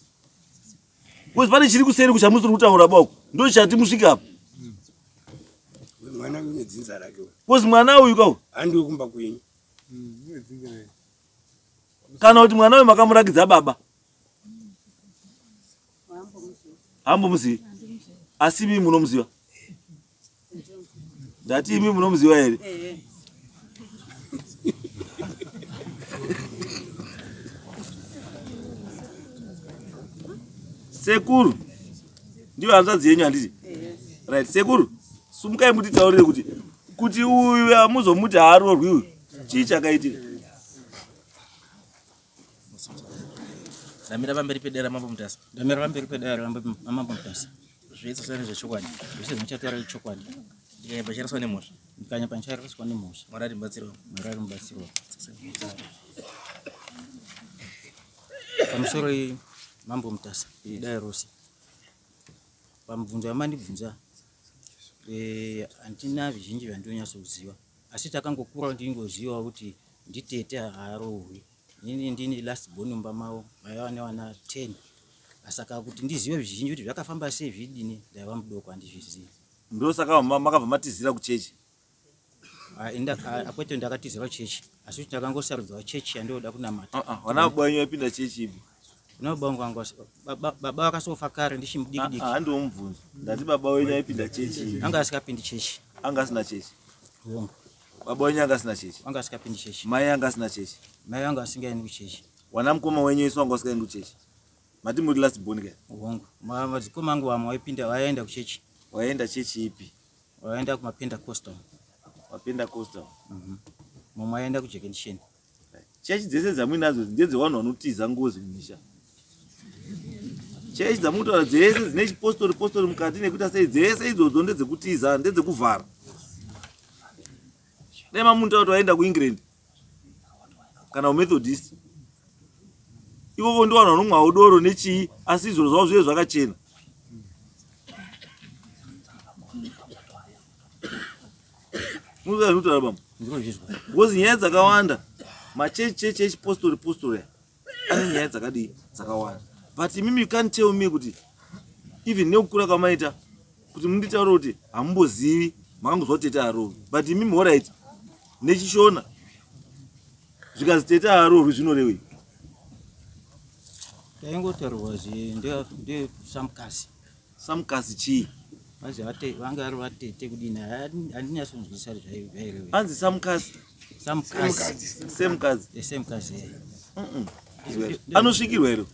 Speaker 3: Because pane chiri kuseri kuchamusiri kutaura bako, ndo chati musvike apa.
Speaker 4: Mwana uyu nedzinza rake.
Speaker 3: Because mwana uyu kawo
Speaker 4: handiwe kumba kwenyu.
Speaker 3: Kana kuti mwana uyu makamurakidza baba. Hambomuzivi. Asi imi munomuziva? Ndati imi munomuziva here? Sekuru ndiyo hanzvadzi yenyu handiti? Right, sekuru sumukai mutitaurire kuti uyu amuzomuti haarorwi uyu, chii chakaitika?
Speaker 2: Ndamira pamberi pedare Mambo Mutasa.
Speaker 7: Ndamira pamberi pedare Mambo Mutasa.
Speaker 2: Zvese zvane zvechokwadi.
Speaker 7: Zvese zvinochataura chokwadi.
Speaker 2: Ndikanyapa charaswa nemhosva.
Speaker 7: Ndikanyapa nicharaswa nemhosva.
Speaker 2: Mwari ari mubatsiri wangu.
Speaker 7: Mwari ari mubatsiri wangu. Pamusoro iyi Mambo Mutasa, dare rose. Pamubvunzo yamandibvunza, handina zvizhinji zvandinonyatsoziva, asi takangokura ndingoziva kuti nditete haarohwi. Inini ndini last born mumba mavo, vaiva nevana 10. Saka kuti ndizive zvizhinji kuti zvakafamba sei zvidini, ndaiva mudoko handizvizivi.
Speaker 3: Ndosaka makabva matizira kuchechi?
Speaker 7: Kwete ndakatizira kuchechi, asi kuti ndakangosarudzawo chechi yandinoda kunamata.
Speaker 3: Vana baba venyu vaipinda chechi ipi?
Speaker 7: Vana baba vangu baba vakasofa kare ndichimudiki diki.
Speaker 3: Handiwo mubvunzo. Ndati baba wenyu aipinda chechi ipi?
Speaker 7: Anga asikapindi chechi.
Speaker 3: Anga asina chechi?
Speaker 7: Hongu.
Speaker 3: Baba wenyu anga asina chechi?
Speaker 7: Anga asikapindi chechi.
Speaker 3: Mai anga asina chechi?
Speaker 7: Mai anga asingaendi kuchechi.
Speaker 3: Wana mukoma wenyu isu anga asingaendi kuchechi? Mati muri last born ke?
Speaker 7: Hongu. Madzikoma angu vamwe vaipinda, vaienda kuchechi.
Speaker 3: Waienda chechi ipi?
Speaker 7: Vaienda kumaPentecostal.
Speaker 3: MaPentecostal.
Speaker 7: Mumwe aienda kuJekensheni.
Speaker 3: Chechi dzese dzamuinadzo ndedzevanhu vanotiza ngozi mumisha. Chechi dzamutaura dzese dzine chipostori postori mukati nekuita sei, dzese idzodzo ndedzekutiza, ndedzekuvhara. Dai mamunhu kuti waenda kuEngland kana kuMethodist, ivovo ndo vanhu vanomwawo doro nechii, asi izvozvo zvavo zvive zvakachena. Munoziva zvinotaura bambo? Because nyaya dzakawanda, machechi chechi echipostori postori ane nyaya dzakadii dzakawanda. But imimi you can't tell me kuti even nekukura kwamaita kuti munditaure kuti hamumbozivi, makangozwa kuti tete harohwi. But imimi alright, nechishona zvikazi tete harohwi zvinorevei?
Speaker 7: Taingotaurwa ndesamukasi.
Speaker 3: Samukasi chii?
Speaker 7: Vanzi vanga vari vatete kudini, handinyatsonzwisisa zvairevei.
Speaker 3: Anzi samukasi?
Speaker 7: Samukasi.
Speaker 3: Semukadzi?
Speaker 7: Semukadzi.
Speaker 3: Anosvikirwa here?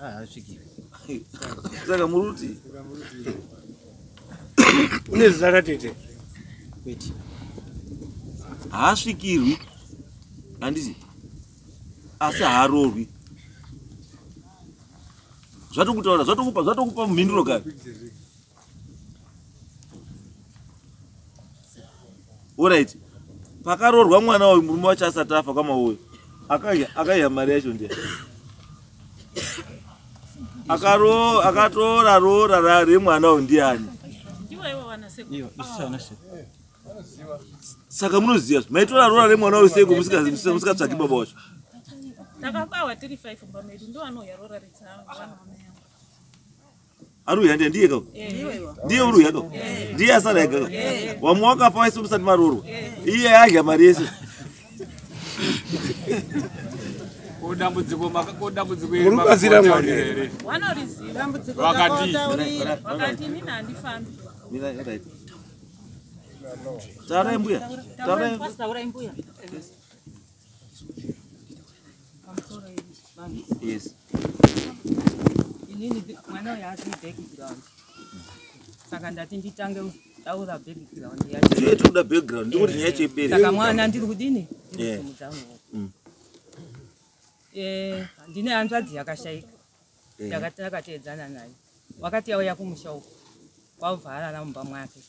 Speaker 7: Haasvikirwi.
Speaker 3: Saka muri kuti
Speaker 4: une zita ratete?
Speaker 7: Kwete.
Speaker 3: Haasvikirwi, handiti? Asi haarorwi. Zvatokutaura, zvatokupa mhinduro kare. Alright, pakaroorwa mwana uyu murume wacho asati afa kwamauyo akaiya mari yacho ndiya akatora roora remwana uyu ndiani? Saka munoziva maitora roora remwana uyu seiko musikatsvaki baba wacho?
Speaker 1: Takabawa tiri 5 mumba medu ndoanouya roora redzavo.
Speaker 3: Ari uya ndiye ka? Ndiye uri uya ka? Ndiye asara ega ka? Wamwe wakafa waisi musati maroorwa. Iye adya mari yese.
Speaker 5: Dambudziko
Speaker 4: Muri kubatsira mwana here?
Speaker 1: Vanoriziva.
Speaker 6: Dambudziko
Speaker 5: Vakati.
Speaker 6: takataurira.
Speaker 1: Vakati inini handifambi.
Speaker 3: Taurai mbuya. Taurai.
Speaker 1: Taurai mbuya.
Speaker 3: Yes.
Speaker 8: Inini mwana uyu asi background, saka ndati nditange kutaura background yacho.
Speaker 3: Tiye tikuda background ndikuti nyaya yacho ipere.
Speaker 8: Saka mwana ndiri kudini, ndiri
Speaker 3: Yeah.
Speaker 8: kusimudza muoko. Ndine hanzvadzi yakashaika takateedzana nayo, wakati auya kumusha uku kwabva arara mumba mwake,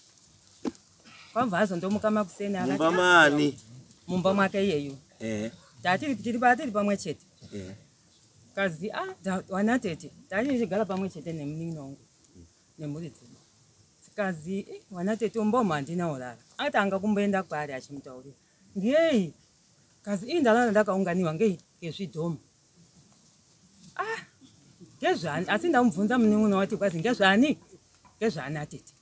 Speaker 8: kwabva azondomuka makuseni akati,
Speaker 3: Mumba maani?
Speaker 8: Mumba mwake iyeyu. Tatiri tiri pamwe chete. Kazi wana tete tachigara pamwe chete nemunin'ina wangu nemhuri dzedu. Kazi wana tete umbomo handina urara, atanga kumboenda kwaari achimutaurira ngei kazi ii ndarara ndakaunganiwa ngei ngezvidhoma ngezvani, asi ndamubvunza munin'ina wati kwazi ngezvani, ngezvaana tete.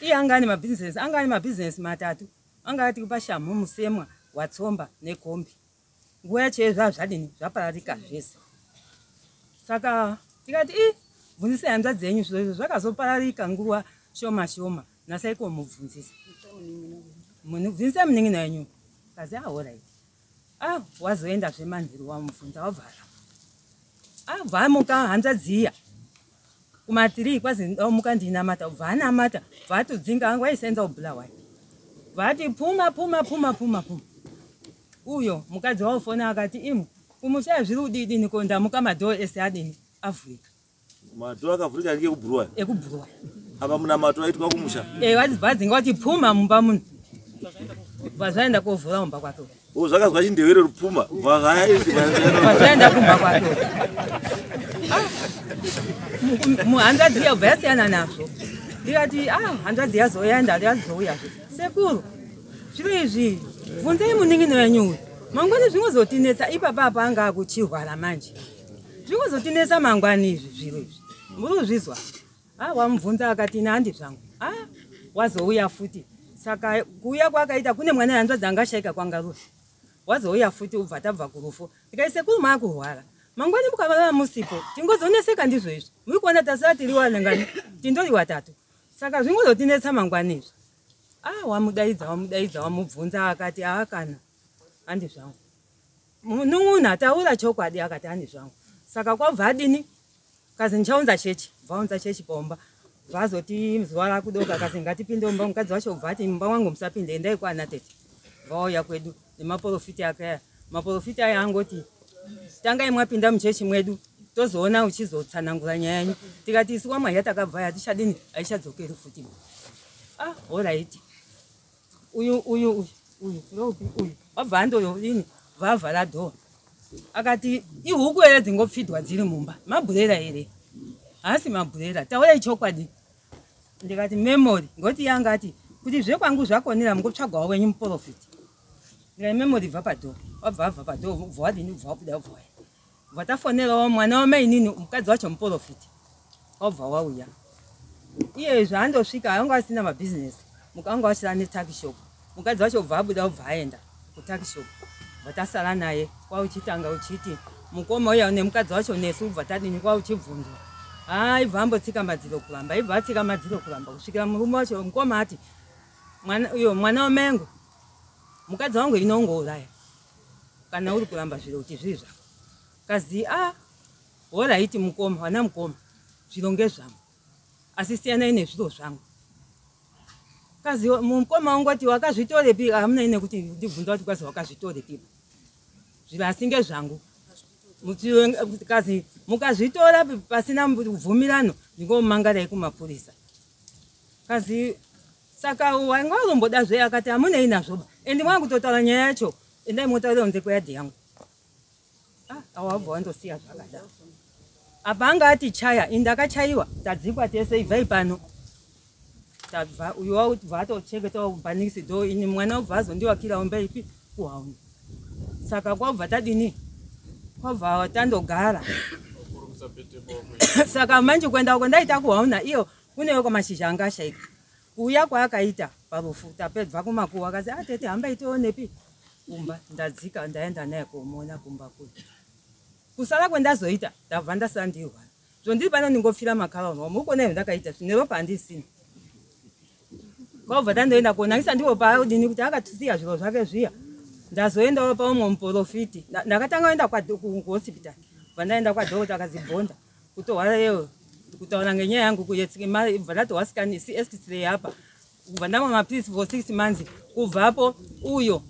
Speaker 8: Iye anga ane mabhizinesi, anga ane mabhizinesi matatu, anga ati pashamhu, musemwa watsomba nekombi. Nguva yacho zvaa zvadini, zvapararika zvese. Saka tikati i bvunzisai hanzvadzi yenyu zviro izvo zvakazopararika nguva shoma shoma, nasai komubvunzisa, bvunzisai munin'ina wenyu. Kazi ahorit wazoendazve manheru wamubvunza wabvara abva amuka hanzvadzi iya kuma3 kwazi ndamuka ndinamata, ubva anamata bva atodzinga anga waisenza kubhulawayo, bva ati puma puma puma puma puma. Uyo mukadzi waufona akati imu kumusha zviri kudidini ko ndamuka madhoo ese adini avhurika.
Speaker 3: Madhoo akavhurika ngekubhuruwa.
Speaker 8: Ekubhuruwa.
Speaker 3: Apa munamato aitwa kumusha.
Speaker 8: Vadzibva kuti puma mumba muno. Bva zvaenda kovhura mumba kwake.
Speaker 3: Zvakazwa chindevere rupfuma. Bva
Speaker 8: zvaenda kumba kwake. Hanzvadzi iya bva yasiyana nazvo. Ndikati hanzvadzi yazoenda yazouyazve. Sekuru zviro izvi bvunzei munin'ina wenyu uyu. Mangwani zvingozotinetsa ipapa apa anga akuchirwara manje. Zvingozotinetsa mangwani izvi zviro izvi. Muri kuzvizwa? Wamubvunza akati ina handi zvangu. Wazouya futi. Saka kuuya kwakaita kune mwana hanzvadzi angashaika kwangarura. Wazouya futi ubva tabva kurufu. Ndikati sekuru maakurwara. Mangwani mukavarara musipo tingozoneseka ndizvo izvi. Muri kuona tasara tiri wanangani tindori watatu. Saka zvingozotinetsa mangwani izvi. Wamudaidza wamudaidza wamubvunza akati kana handi zvangu. Munun'una taura chokwadi akati handi zvangu. Saka kwabva adini kazi ndichaunza chechi, bvaunza chechi paumba. Vazoti zuva rakudoka kazi ngatipinde mumba, mukadzi wacho ubva ati mumba wangu musapinde endai kwana tete. Vauya kwedu nemaprofita akaya. Maprofita aya angoti tangai mwapinda muchechi mwedu tozoona uchizotsanangura nyaya yenyu. Tikati isu kwamwaya takabva hatichadini haichadzokeri futi. Alright. Uyu uyu uyu uyu ndoupi uyu wabva andodini vavhara dhoo. Akati ihuku here dzingopfidwa dziri mumba, mabhurera here? Haasi mabhurera, taurai chokwadi. Ndikati memory ngoti yanga ati kuti zvekwangu zvakonera mungotsvagawo wenyu muprofiti. Ndikati memory bva padhoo, wabva abva padhoo ubva wadini ubva wabuda ubva waenda. Bva tafonerawo mwana wamainini mukadzi wacho muprofiti wabva wauya. Iye zvaandosvika anga asina mabhizinesi, anga achira netakishop. Mukadzi wacho ubva abuda ubva aenda kutakishop. Bva tasara naye kwauchitanga uchiti mukoma uya nemukadzi wacho nesu ubva tadini kwauchibvunzwa. Ibva ambotsika madziro kuramba, ibva atsika madziro kuramba kusvikira murume wacho mukoma ati mwana wamengo mukadzi wangu inongouraya kana uri kuramba zviro kuti zviri zvako. Kazi horaiti mukoma, wana mukoma zviro ngezvangu asi siyanai nezviro zvangu. Kazi mukoma wangu ati wakazvitorepi, hamuna nekuti ndibvunza kuti kwazi wakazvitorepi zviro asi ngezvangu. Kazi mukazvitora pasina bvumirano ndingomumangarai kumapurisa. Kazi Saka wanga waromboda zve akati hamunei nazvoba. Ende mwakutotaura nyaya yacho, endai motaurira kunze kweyadhi yangu. Ah, awabva wandosiya zvakadaro. Apa anga ati chaya, ini ndakachaiwa, tadzikwa tese ibvai pano. Tabva uyu wabva atochengetawo bhanikisi do ini mwana wabva azondiwakirawo mbeipi kuhauni. Saka kwabva tadini? Kwabva tandogara. Saka manje kuenda uko ndaita kuhauna iyo kunewo kwamashizha anga ashaika. Kuuya kwaakaita parufu tapedza kumakuwa akazi ah tete hambai tionepi kumba ndadzika ndaenda naye komuona kumba kuya. Kusara kwendazoita ndabva ndasara ndirwara. Zvondiri pano ndingopfira makaraunwa mukuona izvo ndakaita neropa handisina. Kwabva tandoenda kuonangisa ndipo paadini kuti akatisiya zviro zvake zviya. Ndazoendawo paumwe muporofiti. Ndakatanga kuenda kuhospital. Bva ndaenda kwadhokota akazibhonda kutohwara yeyo kutaura ngenyaya yangu bva ndatohwa scan x-ray apa. Kubva ndamwa mapilisi for 6 months. Kubvapo uyo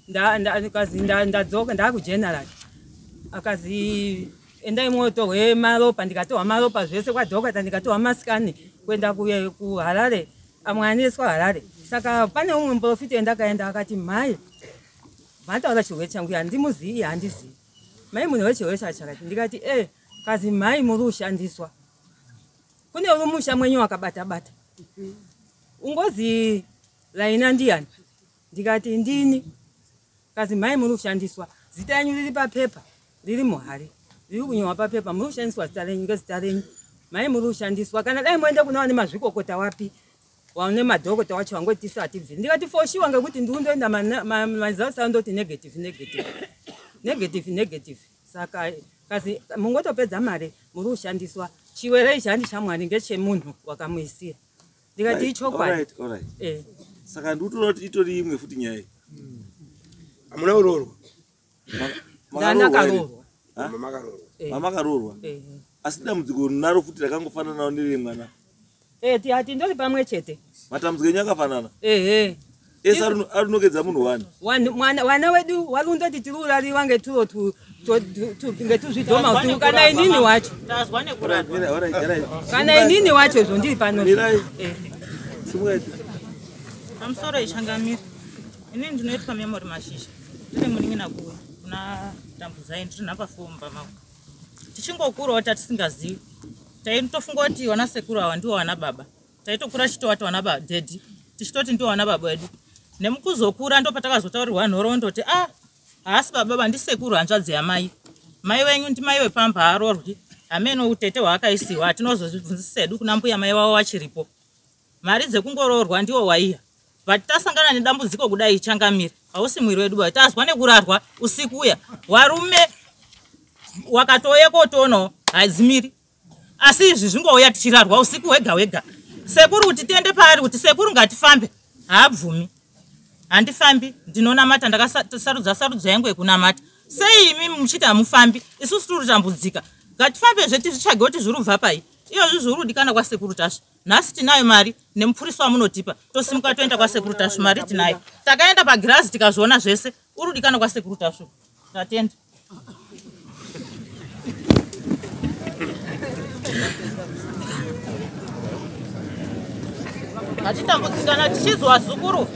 Speaker 8: kazi ndadzoka ndakugeneral. Akazi endai mwotohwe maropa ndikatohwa maropa zvese kwadhokota ndikatohwa masikani kuenda kuHarare. Amwe aneswa Harare. Saka pane umwe muprofiti endakaenda akati mhai vataura chirwere changu handimuzivi handizivi. Mai munhu wechirwere chakati ndikati kazi mhai muri kushandiswa. Kune rumusha mwenyu wakabata bata. Ungozi Laina ndiyani? Ndikati ndini. Kazi mhai muri kushandiswa. Zita renyu riri papepa riri muhari. Riri kunyorwa papepa muri kushandiswa zita renyu ngezita renyu. Mhai muri kushandiswa kana dai moenda kuna vane mazvikokota wapi? Wane madhokota wacho wangoti atibviri. Ndikati for sure ngekuti ndiundoenda maresults andoti negative negative. Negative negative. Saka kazi mungotopedza mari muri kushandiswa. Chiwere ichi handi chamwari ngechemunhu wakamuisira. Ndikati ichokwadi.
Speaker 3: Alright. Saka ndikutoona kuti itori imwe futi nyaya.
Speaker 4: Hamuna kuroorwa?
Speaker 8: Ndakaroorwa.
Speaker 3: Makaroorwa. Asi dambudziko rinaro futi rakangofananawo neremwana.
Speaker 8: Tindori pamwe chete.
Speaker 3: Matambudziko enyu akafanana. Ese arinokedza munhu wani.
Speaker 8: Wana wedu warundoti tiri urariwa ngeturo ngetuzvidhoma usiku kana inini wacho.
Speaker 1: Tazwa nekurarwa.
Speaker 8: Kana inini wacho izvo ndiri pano.
Speaker 1: Pamusoro ichangamira. Inini ndinoitwa Memory Mashisha. Ndiri munin'ina kuna Tambudzai ndiri nhamba 4 mumba mangu. Tichingokurawo tatisingazivi. Taitofunga kuti vana sekuru ava ndivo vana baba. Taitokura tichitowati vana daddy. Tichitoti ndivo vana baba vedu. Nemukuzokura ndopatakazotaurirwa nhoroondo kuti ah haasi baba ba ndisekuru hanzvadzi yamai. Mai wenyu ndimai wepamba haarorwi. Hameno utete hwaakaisiwa hatinozozvibvunzisa hedu kuna mbuya mai wavo vachiripo. Mari dzekungoroorwa ndiwo waiya. But tasangana nedambudziko kudai changamira. Hausi mwiri wedu ba. Tazwa nekurarwa usiku uya. Warume wakatouya kotono hadzimiri. Asi izvi zvingouya tichirarwa usiku hwega hwega. Sekuru kuti tiende paari kuti sekuru ngatifambe. Haabvumi. Handifambi ndinonamata ndakasarudza sarudzo yangu yekunamata. Sei imi muchiti hamufambi isusu tiri kutambudzika. Ngatifambe zve tizvitsvage kuti zviri kubva pai. Iyozvi zviri kudikana kwasekuru Tasvu. Nhasi tinayo mari nemupurisa wamunotipa. Tosimuka toenda kwasekuru Tasvu mari tinayo. Takaenda pagirazi tikazviona zvese. Uri kudikana kwasekuru Tasvu. Tatenda. Hatitambudzikana tichizwa zukuru.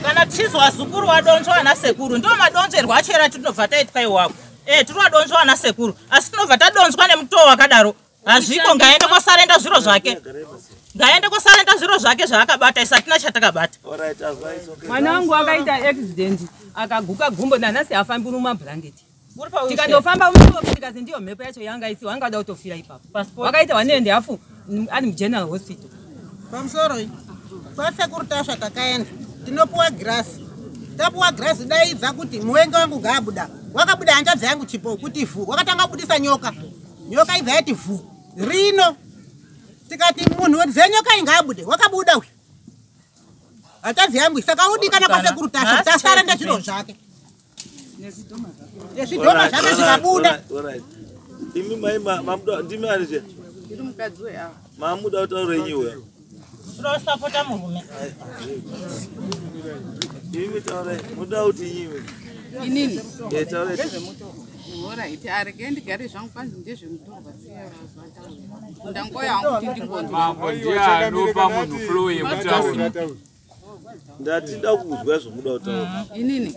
Speaker 1: Kana tichizwa zukuru wadonzwa ana sekuru. Ndiwo madonzerwa acho era tinobva taitwa iwapo. Tiri wadonzwa ana sekuru. Asi tinobva tadonzwa nemutoo wakadaro. Hazviko ngaende kosarenda zviro zvake. Ngaende kosarenda zviro zvake zvaakabata isu hatina chatakabata.
Speaker 8: Mwana wangu akaita accident akaguka gumbo nanhasi hafambi mumabhurangeti. Tikandofamba tikazi ndiyo mhepo yacho yanga isi wangada kutofira ipapo. Wakaita 1.5 ari mugeneral hospital.
Speaker 6: Pamusoro kwasekuru Tasva takaenda tinopuwa girasi. Tapuwa girasi daidza kuti muvengi wangu ngaabuda. Wakabuda hanzvadzi yangu chipo kuti vhu. Wakatanga kubudisa nyoka. Nyoka ibva yati vhu. Rino tikati munhu zenyoka ingaabude. Wakabuda uyu. Hanzvadzi yangu saka udikana kwasekuru Tasva tasarenda zviro zvake. Nezvidhoma zvake zvikabuda.
Speaker 3: Imi mai mamuda ndimi ari je.
Speaker 1: Ndiri mukadzi weava.
Speaker 3: Mamuda kutaura inyiwe.
Speaker 1: Tinosapota murume.
Speaker 3: Imi taurai muda kuti inyiwe.
Speaker 9: Inini.
Speaker 3: Taurai.
Speaker 9: Alright, arege ndigare zvangu kwanzi ndezvemutorwa siya vataura. Ndangoya hangu kuti ndingonzwa.
Speaker 5: Mambo ndiye anopa munhu flow yekutaura.
Speaker 3: Ndatida kuzwa zvomuda kutaura.
Speaker 9: Inini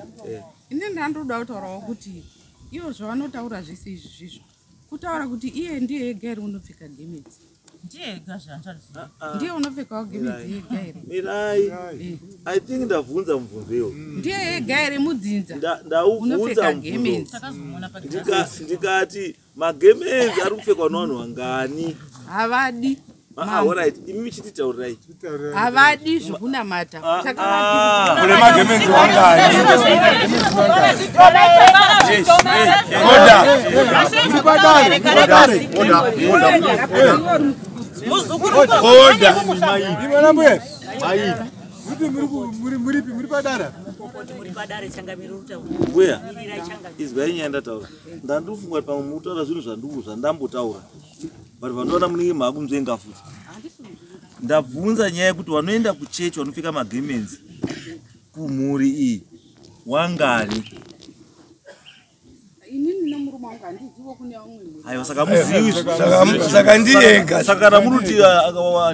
Speaker 9: inini ndandoda kutaurawo kuti ivo zvavanotaura zvese izvi zvizvo kutaura kuti iye ndiye ega here unopfeka gemenzi?
Speaker 1: Ndiye ega zvehanzvadzi.
Speaker 9: Ndiye unopfekawo gemenzi ega here?
Speaker 3: Mirai, I think ndabvunza mubvunzo iwo.
Speaker 9: Ndiye ega here mudzinza
Speaker 3: Ndaubvunza
Speaker 9: unopfeka
Speaker 3: mubvunzo.
Speaker 9: gemenzi?
Speaker 3: Ndikati magemenzi ari kupfekwa nevanhu vangani?
Speaker 9: Havadi.
Speaker 3: Alright, imi michititaurirai.
Speaker 9: Havadi zvekunamata.
Speaker 3: Kune magemenzi wangani? Mbuya, izwai nyaya ndataura. Ndandifunga kuti pamwe mukutaura zvinhu zvandiku zvandambotaura, but vandoona munenge maakunzvenga futi. Ndabvunza nyaya yekuti vanoenda kuchechi vanopfeka magemenzi kumhuri iyi wangani?
Speaker 9: Inini nomurume wangu handizivo kune vamwe mhuri.
Speaker 3: Aiwa, saka muzivi.
Speaker 4: Saka ndiye ega.
Speaker 3: Saka kana muri kuti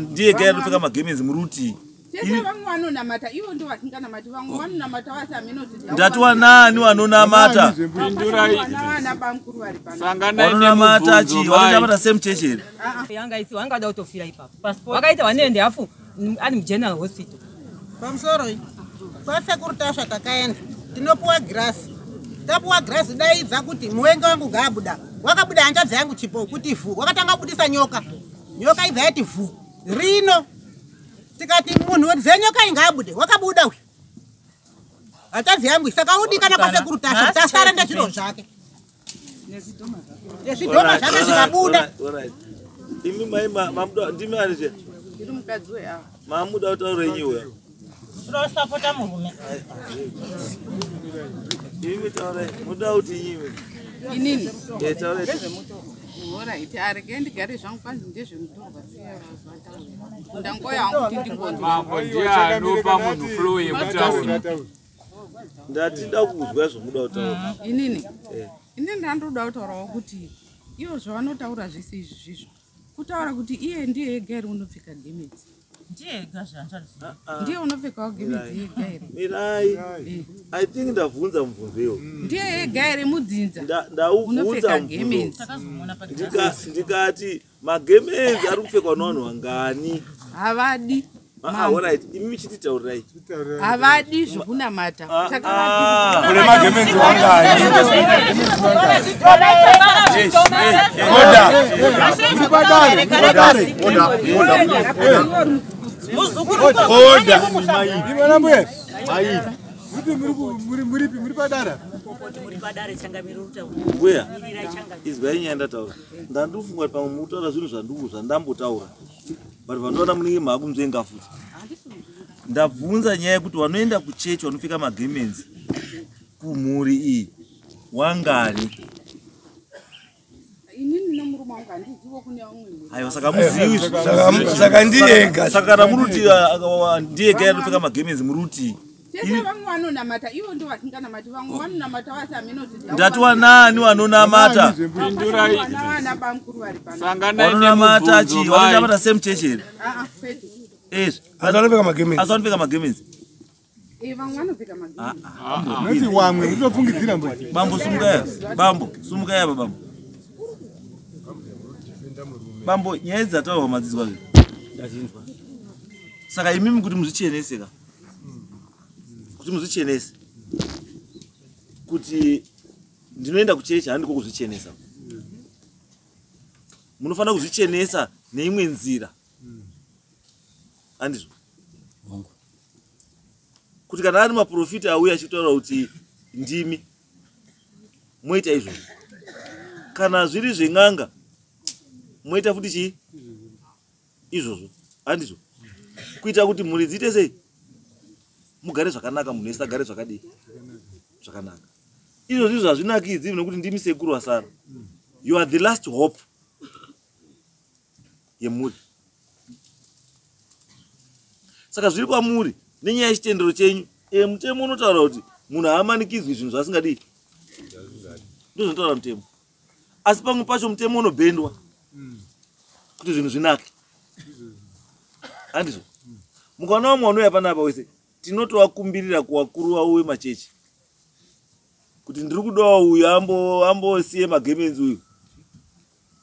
Speaker 3: ndiye ega anopfeka magemenzi, muri kuti
Speaker 9: Tese vamwe vanonamata, ivo ndo vasinganamati. Vamwe vanonamata vasi haminoti.
Speaker 3: Ndati wanani vanonamata?
Speaker 9: Vana bamukuru vari pano.
Speaker 3: Vanonamata chii? Vanonamata same church here?
Speaker 8: Yanga isi wangada kutofira ipapo. Wakaita 1.5 ari mugeneral hospital.
Speaker 6: Pamusoro iyi kwasekuru Tasva takaenda, tinopuwa girasi. Tapuwa girasi, daidza kuti muvengi wangu ngaabuda. Wakabuda hanzvadzi yangu Chipo kuti vhu. Wakatanga kubudisa nyoka, nyoka ibva yati vhu rino. Tikati munhu zenyoka ingaabude, wakabuda uyu hanzvadzi yangu. Saka udikana kwasekuru Tasva tasara nezviro zvake, nezvidhoma zvake zvikabuda.
Speaker 3: Alright. Imi mai mamuda ndimi ani zve?
Speaker 9: Ndiri mukadzi weava.
Speaker 3: Mamuda kutaura inyiwe.
Speaker 1: Tinosapota murume.
Speaker 3: Imi taurai, muda kuti inyiwe.
Speaker 9: Inini
Speaker 3: Eh, taurai.
Speaker 9: Alright, arege ndigare zvangu, kwanzi ndezvemutorwa, siya vataura. Ndangoya hangu kuti ndingonzwa.
Speaker 5: Mambo ndiye anopa munhu flow yekutaura.
Speaker 3: Ndatida kuzwa zvomuda kutaura.
Speaker 9: Inini inini ndandoda kutaurawo kuti ivo zvavanotaura zvese izvi zvizvo kutaura kuti iye ndiye ega here unopfeka gemenzi?
Speaker 1: Ndiye ega zvehanzvadzi.
Speaker 9: Ndiye unopfekawo gemenzi ega here?
Speaker 3: Mirai, I think ndabvunza mubvunzo iwo.
Speaker 9: Ndiye ega here mudzinza
Speaker 3: Ndaubvunza
Speaker 9: unopfeka
Speaker 3: mubvunzo.
Speaker 9: gemenzi?
Speaker 3: Ndikati magemenzi ari kupfekwa nevanhu vangani?
Speaker 9: Havadi.
Speaker 3: Alright, imi michititaurirai.
Speaker 9: Havadi zvekunamata.
Speaker 4: Kune magemenzi wangani?
Speaker 3: Mbuya, izwai nyaya ndataura. Ndandifunga kuti pamwe mukutaura zvinhu zvandiku zvandambotaura, but vandoona munenge maakunzvenga futi. Ndabvunza nyaya yekuti vanoenda kuchechi vanopfeka magemenzi kumhuri iyi wangani?
Speaker 9: Inini nomurume wangu handizivo kune vamwe mhuri.
Speaker 3: Aiwa, saka muzivi.
Speaker 4: Saka ndiye ega.
Speaker 3: Saka kana muri kuti ndiye ega anopfeka magemenzi, muri kuti
Speaker 9: Tese vamwe vanonamata, ivo ndo vasinganamati. Vamwe vanonamata vasi haminoti.
Speaker 3: Ndati wanani vanonamata?
Speaker 5: Pindurai.
Speaker 9: Vana bamukuru vari pano.
Speaker 5: Sanganai
Speaker 3: Vanonamata chii?
Speaker 5: nemubvunzo mai.
Speaker 3: Vanonamata same church here?
Speaker 9: Kwete.
Speaker 3: Ezvi.
Speaker 4: Asi vanopfeka magemenzi.
Speaker 3: Asi vanopfeka magemenzi.
Speaker 9: Vamwe vanopfeka magemenzi.
Speaker 10: Noti wamwe utofungidzira mbo.
Speaker 3: Bambo sumukaya, bambo sumukaya apa, bambo. Bambo, nyaya idzi dzataurwa madzidzwa zve?
Speaker 7: Ndazinzwa.
Speaker 3: Saka imimi kuti muzvichenese ka, kuti muzvichenese kuti ndinoenda kuchechi, handiko kuzvichenesa. Munofanira kuzvichenesa neimwe nzira, handizvo?
Speaker 7: Hongu.
Speaker 3: Kuti kana ari maprofita auya achitaura kuti ndimi moita izvozvo, kana zviri zven'anga moita futi chii izvozvo, handizvo? Kuita kuti mhuri dziite sei, mugare zvakanaka, munhu wese agare zvakadii, zvakanaka. Izvozvo izvo hazvinakidzi nekuti ndimi sekuru vasara. You are the last hope yemhuri. Saka zviri kwamuri nenyaya yechitendero chenyu. Mutemo unotaura kuti munhu haamanikidzwi zvinhu zvaasingadii, ndozvinotaura mutemo. Asi pamwe pacho mutemo unobhendwa kuti zvinhu zvinake, handizvo? Mukaona vamwe vanouya panapa wese. Tinotovakumbirira kuvakuru vavo vemachechi kuti ndiri kudawo uyu ambosiye magemenzi uyu,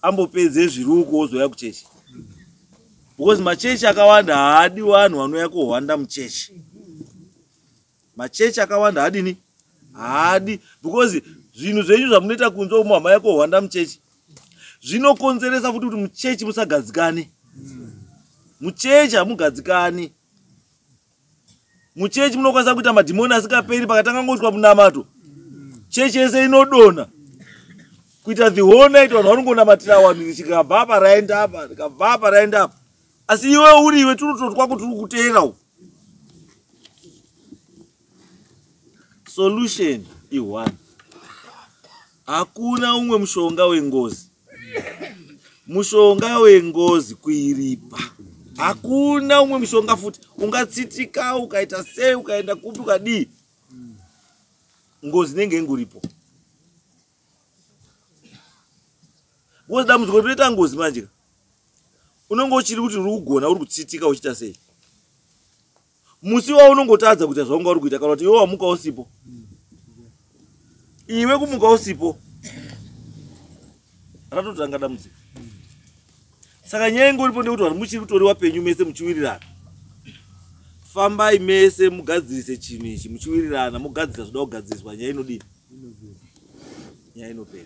Speaker 3: ambopedze zviruko ozouya kuchechi, because machechi akawanda haadi vanhu vanouya kuhwanda muchechi. Machechi akawanda haadini, haadi, because zvinhu zvenyu zvamunoita kunze umo hamaya kuhwanda muchechi zvinokonzeresa futi kuti muchechi musagadzikane. Muchechi hamugadzikani. Muchechi munokwanisa kuita madhimoni asingaperi. Pakatanga ngoitwa munamato, chechi yese inodonha kuita the whole night, vanhu vanongonamatira vanhu, chikabva apa raenda apa, rikabva apa raenda apa, asi iwe uri iwe turuto twako turi kuteera uku. Solution i1, hakuna umwe mushonga wengozi. Mushonga wengozi kuiripa, hakuna umwe mushonga futi. Ungatsitika ukaita sei, ukaenda kupi, ukadii, ngozi inenge ingoripo, because dambudziko rinoita ngozi manje, unenge uchiri kuti uri kugona, uri kutsitika uchiita sei, musi waunongotadza kuita zvaunga uri kuita, kana kuti iwe wamuka usipo, iwe kumuka usipo, ratotanga dambudziko. Saka nyaya ingoripo ndekuti vanhu muchiri kutori wapenyu mese muchiwirirana, fambai mese mugadzirise chinhu ichi muchiwirirana, mugadzirisa zvoda kugadziriswa, nyaya inodini? Nyaya inopera.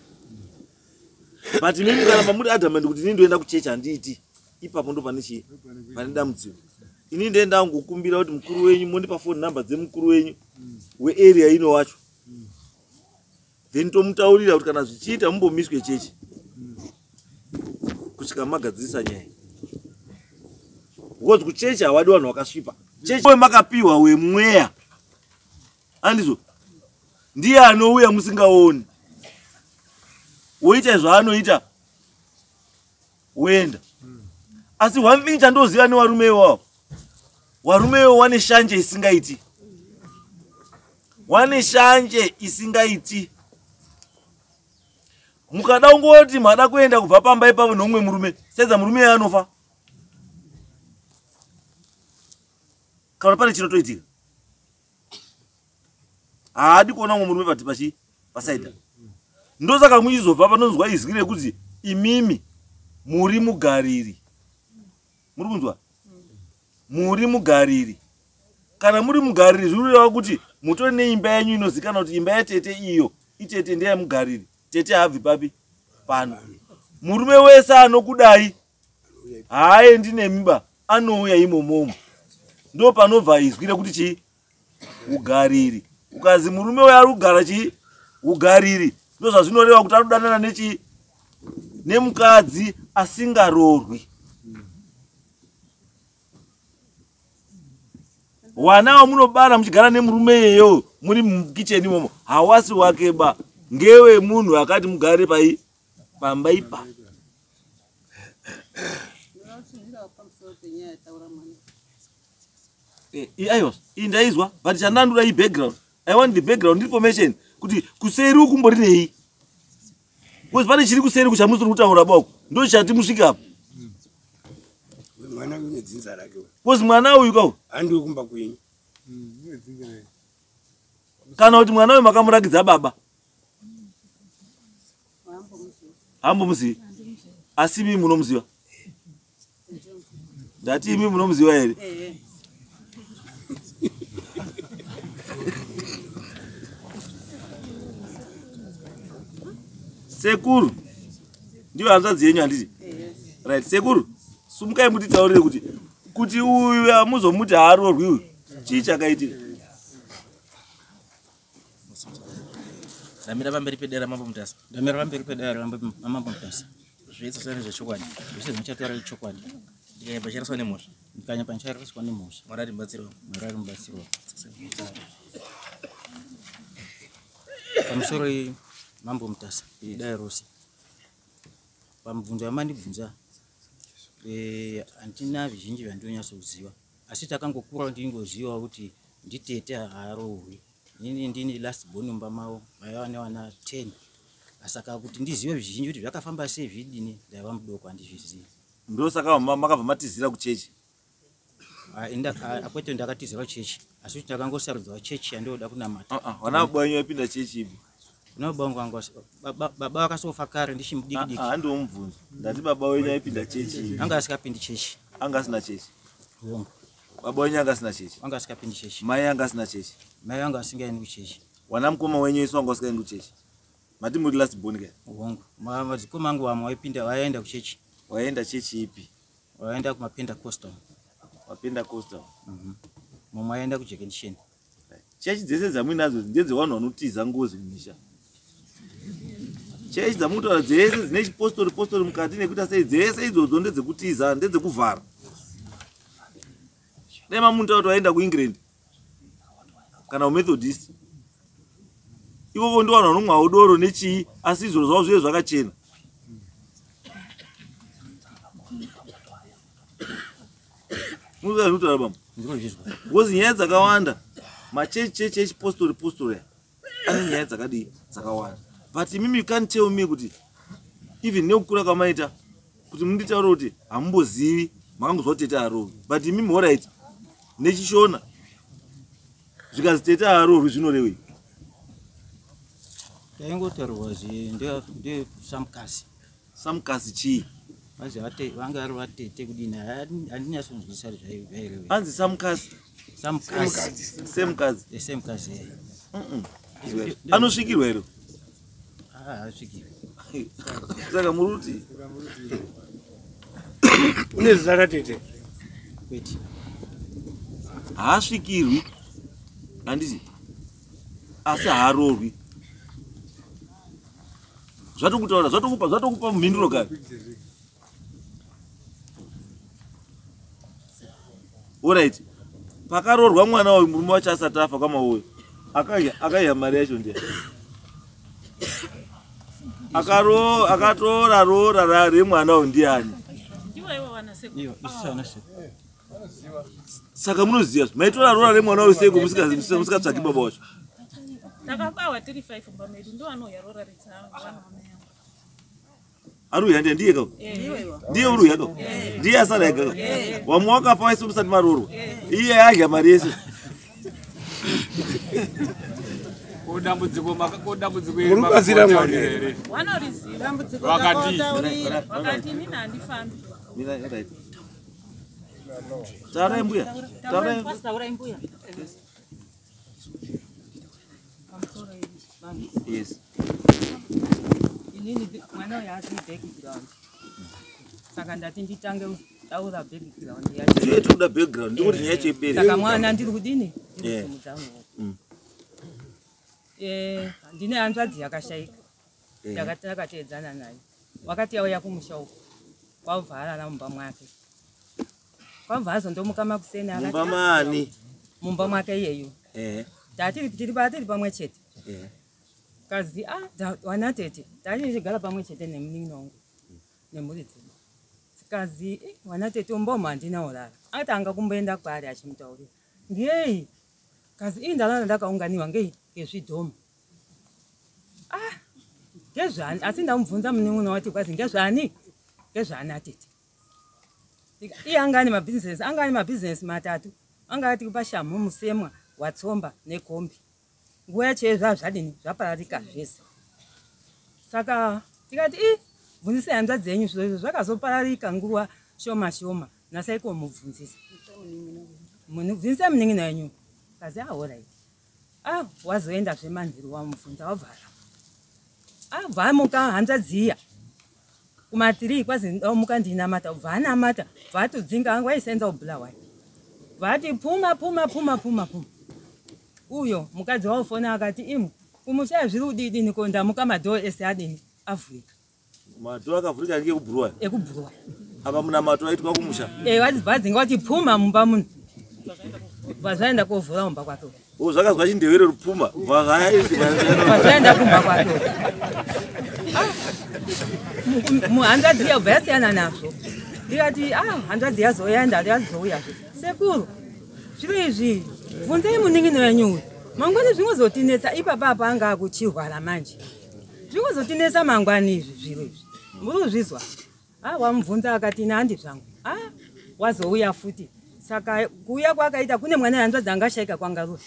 Speaker 3: But mimi kana mamuri adamant kuti inini ndoenda kuchechi handiiti, ipapo ndo pane chii, pane dambudziko. Ini ndoenda kungokumbira kuti mukuru wenyu mondipa phone number dzemukuru wenyu wearea ino wacho, then tomutaurira kuti kana zvichiita mumbomiswe chechi kusvika magadzirisa nyaya, because kuchechi havadi vanhu vakasvipa. Chechi makapiwa wemweya, andizvo? Ndiye anouya musingaoni, woita zvaanoita, woenda. Asi one thing chandoziva nevarume ivavo, varume ivo wane shanje isingaiti, wane shanje isingaiti. Mukada kungoti mada kuenda kubva pamba ipapo nomumwe murume, sedza murume iye anofa kana pane chinotoitika. Haadi kuona mumwe murume pati pachi pasaida. Ndosaka muchizobva panonzwa izwi rekuti imimi muri mugariri. Muri kunzwa? Muri mugariri. Kana muri mugariri, zvinoreva kuti mutori neimba yenyu inozikanwa kuti imba yatete iyo, itete ndeyemugariri, tete haabvi papi pano. Murume wese anokudai haaendi nemimba, anouya imomomo. Ndo panobva izwi rekuti chii? Ugariri. Ukazi murume uyo ari kugara chii? Ugariri. Ndo zvazvinoreva kuti ari kudanana nechii? Nemukadzi asingarorwi. Wana wamunobara muchigara nemurume iyeyo muri mukicheni imomo hawasi wake ba, ngewe munhu akati mugare pai pamba ipa. Aiwa, iyi ndaizwa, but chandandoda i-background. I want the background information kuti kuseri ukumbori nei, because pane chiri kuseri kuchamusiri kutaura bako, ndo chati musvike apa.
Speaker 4: Mwana uyu nedzinza rake.
Speaker 3: Because mwana uyu kau
Speaker 4: handiwe kumba kwenyu.
Speaker 3: Kana kuti mwana uyu makamurakidza baba, hambomuzivi, asi imi munomuziva. Ndati imi munomuziva here? Sekuru, ndiyo hanzvadzi yenyu, handiti? Right, sekuru, sumukai mutitaurire kuti uyu amuzomuti haarorwi uyu, chii chakaitika?
Speaker 2: Ndamira pamberi pedare ramambo Mutasa.
Speaker 7: Ndamira pamberi pedare ramambo Mutasa.
Speaker 2: Zvese zvane zvechokwadi.
Speaker 7: Zvese zvinochataura ichokwadi.
Speaker 2: Ndikanyapa ndicharaswa nemhosva.
Speaker 7: Ndikanyapa ndicharaswa nemhosva.
Speaker 2: Mwari ari mubatsiri.
Speaker 7: Mwari ari mubatsiri. Pamusoro mambo Mutasa, dai rose pamubvunzo yamandibvunza, handina zvizhinji zvandinonyatsokuziva, asi takangokura ndingozivawo kuti nditete haarohwi. Inini ndini last born mumba mavo, vaiva nevana 10, saka kuti ndizive zvizhinji kuti zvakafamba sei zvidini, ndaiva mudoko, handizvizivi.
Speaker 3: Ndosaka makabva matizira kuchechi.
Speaker 7: Akwete ndakatizira chechi asi kuti ndakangosarudzawo chechi yandinoda kunamata.
Speaker 3: Vana baba wenyu vaipinda chechi ipi?
Speaker 7: Vana baba vangu vanga baba vakasofa kare ndichimudiki diki.
Speaker 3: Handiwo mubvunzo. Ndati baba wenyu aipinda chechi ipi?
Speaker 7: Anga asikapindi chechi.
Speaker 3: Anga asina chechi.
Speaker 7: Hongu.
Speaker 3: Baba wenyu anga asina chechi.
Speaker 7: Anga asikapindi chechi.
Speaker 3: Mai anga asina chechi.
Speaker 7: Mai vanga asingaendi kuchechi.
Speaker 3: Wana mukoma wenyu isu vanga vasingaendi kuchechi. Mati muri last born ke?
Speaker 7: Hongu. Madzikoma angu vamwe vaipinda vaienda kuchechi.
Speaker 3: Waienda chechi ipi?
Speaker 7: Vaienda kumaPentecostal.
Speaker 3: MaPentecostal.
Speaker 7: Mumwe aienda kuJekensheni.
Speaker 3: Chechi dzese dzamuinadzo ndedzevanhu vanotiza ngozi mumisha. Chechi dzamukutaura dzese dzine chipostori postori mukati nekuita sei dzese idzodzo ndedzekutiza ndedzekuvhara. Dai mamuntaura kuti vaenda kuEngland kana kuMethodist. Ivovo ndivo vanhu vanomwawo doro nechii asi izvozvo zvavo zvive zvakachena. Munoziva zvinotaura bambo? Because nyaya dzakawanda machechi chechi echipostori postori aya ane nyaya dzakadii dzakawanda. But imimi you can't tell me kuti even nekukura kwamaita kuti munditaure kuti hamumbozivi makangozwa kuti tete harovi but imimi horait nechishona zvikanzi tete harovi zvinorevei?
Speaker 7: Taingotaurwa ndesamukasi.
Speaker 3: Samukasi chii?
Speaker 7: Vanzi vanga vari vatete kudini handinyatsonzwisisa zvairevei.
Speaker 3: Anzi samukasi.
Speaker 7: Samukasi.
Speaker 3: Semukadzi.
Speaker 7: Semukadzi.
Speaker 3: Anosvikirwa here?
Speaker 7: Haasvikirwi.
Speaker 3: Saka muri kuti
Speaker 4: Une zita ratete?
Speaker 7: Kwete.
Speaker 3: Haasvikirwi. Handiti? Asi haarorwi. Zvatokutaura zvatokupa zvatokupa mhinduro kare. Alright. Pakarorwa mwana uyu murume wacho asati afa kwamauyo. Akaiya mari yacho ndiye. Akatora roora remwana uyu ndiani? Saka munoziva maitora roora remwana uyu seiko musikatsvaki baba wacho?
Speaker 1: Takabawa tiri 5 mumba medu ndo anouya roora redzavo.
Speaker 3: Ari uya ndiye ka? Ndiye uri uya ka? Ndiye asara ega ka? Wamwe wakafa waise musati maroorwa. Iye adya mari yese.
Speaker 5: Ko dambudziko ko dambudziko
Speaker 4: iri Muri mwana here?
Speaker 1: Vanoriziva.
Speaker 6: Dambudziko
Speaker 5: Vakati.
Speaker 1: Vakati inini handifambi.
Speaker 3: Mina right. Taurai mbuya. Taurai.
Speaker 8: Taurai mbuya.
Speaker 3: Yes.
Speaker 8: Inini mwana uyu asi background. Saka ndati nditange kutaura background yacho.
Speaker 3: Tiye tikuda background ndikuti nyaya yacho ipere.
Speaker 8: Saka mwana ndiri kudini? Ndiri
Speaker 3: Yeah.
Speaker 8: kusimudza muoko. Ndine hanzvadzi yakashaika. Takateedzana naye. Wakati yauya kumusha uko. Kwabva arara mumba mwake. Kwabva azondomuka makuseni akati
Speaker 3: Mumba maani?
Speaker 8: Mumba mwake iyeyu. Tati tiri pamwe chete. Kazi wana tete tachigara pamwe chete nemunin'ina wangu nemhuri dzedu. Kazi wana tete umbomo handina urara. Atanga kumboenda kwaari achimutaurira. Ngei? Kazi ii ndarara ndakaunganiwa ngei ngezvidhoma. Ngezvani? Asi ndamubvunza munin'ina wati kwazi ngezvani? Ngezvani atete. Iye anga ane mabhizinesi, anga ane mabhizinesi matatu. Anga ati pashamhu musemwa watsomba nekombi. Nguva yacho zvava zvadini zvapararika zvese. Saka tikati bvunzisai hanzvadzi yenyu zviro izvo zvakazopararika nguva shoma shoma. Nasai komubvunzisa. Bvunzisai munin'ina wenyu. Kazi alright. Wazoenda zvemanheru wamubvunza wabvara. Abva amuka hanzvadzi iya. Kuma3 kwazi ndamuka ndinamata ubva anamata bva atodzinga anga waisenza kuBulawayo. Vati puma puma puma puma puma. Uyo mukadzi waufona akati imu kumusha zviri kudidini ko ndamuka madhoo ese adini avhurika.
Speaker 3: Madhoo akavhurika ngeke kuBulawayo.
Speaker 8: EkuBulawayo.
Speaker 3: Apa munamato aitwa kumusha.
Speaker 8: Vadzinga kuti puma mumba muno. Vazaenda kovhura mumba kwake.
Speaker 3: Zvakazwa chindevere rupuma.
Speaker 8: Vazaenda kumba kwake. Hanzvadzi yabva yasiyana nazvo. Ndikati hanzvadzi yazoenda yazouyazve. Sekuru zviro izvi bvunzai munin'ina wenyu uyu. Mangwani zvinozotinetsa ipapa apa anga akuchirwara manje. Zvinozotinetsa mangwani izvi zviro izvi. Muri kuzvizwa? Wamubvunza akati ina handi zvangu. Wazouya futi. Saka kuuya kwakaita kune mwana hanzvadzi anga ashaika kwangarura,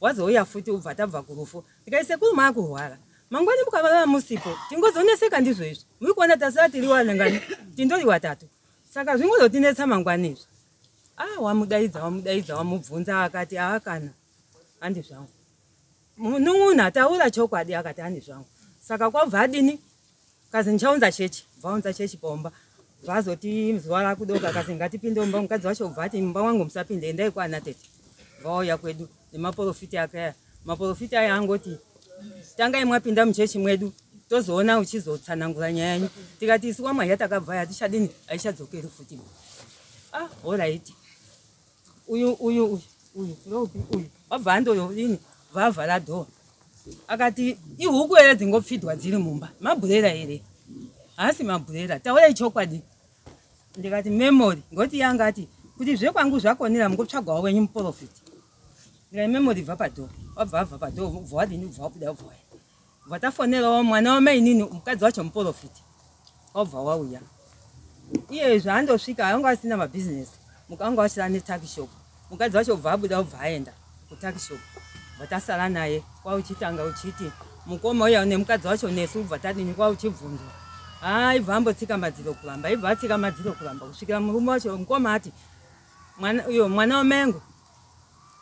Speaker 8: wazouya futi ubva tabva kurufu. Ndikai sekuru maakurwara, mangwani mukavarara musipo tingozoneseka ndizvo izvi. Muri kuona tasara tiri wanangani, tindori watatu, saka zvingozotinetsa mangwani izvi. Ah, wamudaidza wamudaidza wamubvunza akati aakana handi zvangu. Munun'una taura chokwadi akati handi zvangu. Saka kwabva adini kazi ndichaunza chechi, bvaunza chechi pomba. Vazoti zuva rakudoka kazi ngatipinde mumba, mukadzi wacho bva ati mumba wangu musapinde, endai kwana tete. Vauya kwedu nemaprofita akaya. Maprofita aya angoti tangai mwapinda muchechi mwedu tozoona uchizotsanangura nyaya yenyu. Tikati isu kwamwazha takabva hatichadini haichadzokeri futi. Ah, alright. Uyu uyu uyu uyu uyu uyu wabva andoyodini vavhara dhoo. Akati ihuku here dzingopfidwa dziri mumba, mabhurera here? Haasi mabhurera, taurai chokwadi. Ndikati memory ngoti yanga ati kuti zvekwangu zvakonera mungotsvagawo wenyu muprofiti. Ndikati memory bva padhoo, wabva abva padhoo ubva wadini ubva wabuda ubva waenda. Ubva tafonerawo mwana wamainini mukadzi wacho muprofiti wabva wauya. Iye zvaandosvika anga asina mabhizinesi, anga asina netakishop. Mukadzi wacho ubva abuda ubva aenda kutakishop. Ubva tasara naye kwauchitanga uchiti mukoma uya nemukadzi wacho nesu ubva tadini kwauchibvunzwa. Ah, ibva ambotsika madziro kuramba, ibva atsika madziro kuramba kusvikira murume wacho mukoma ati mwana uyo mwana wamengo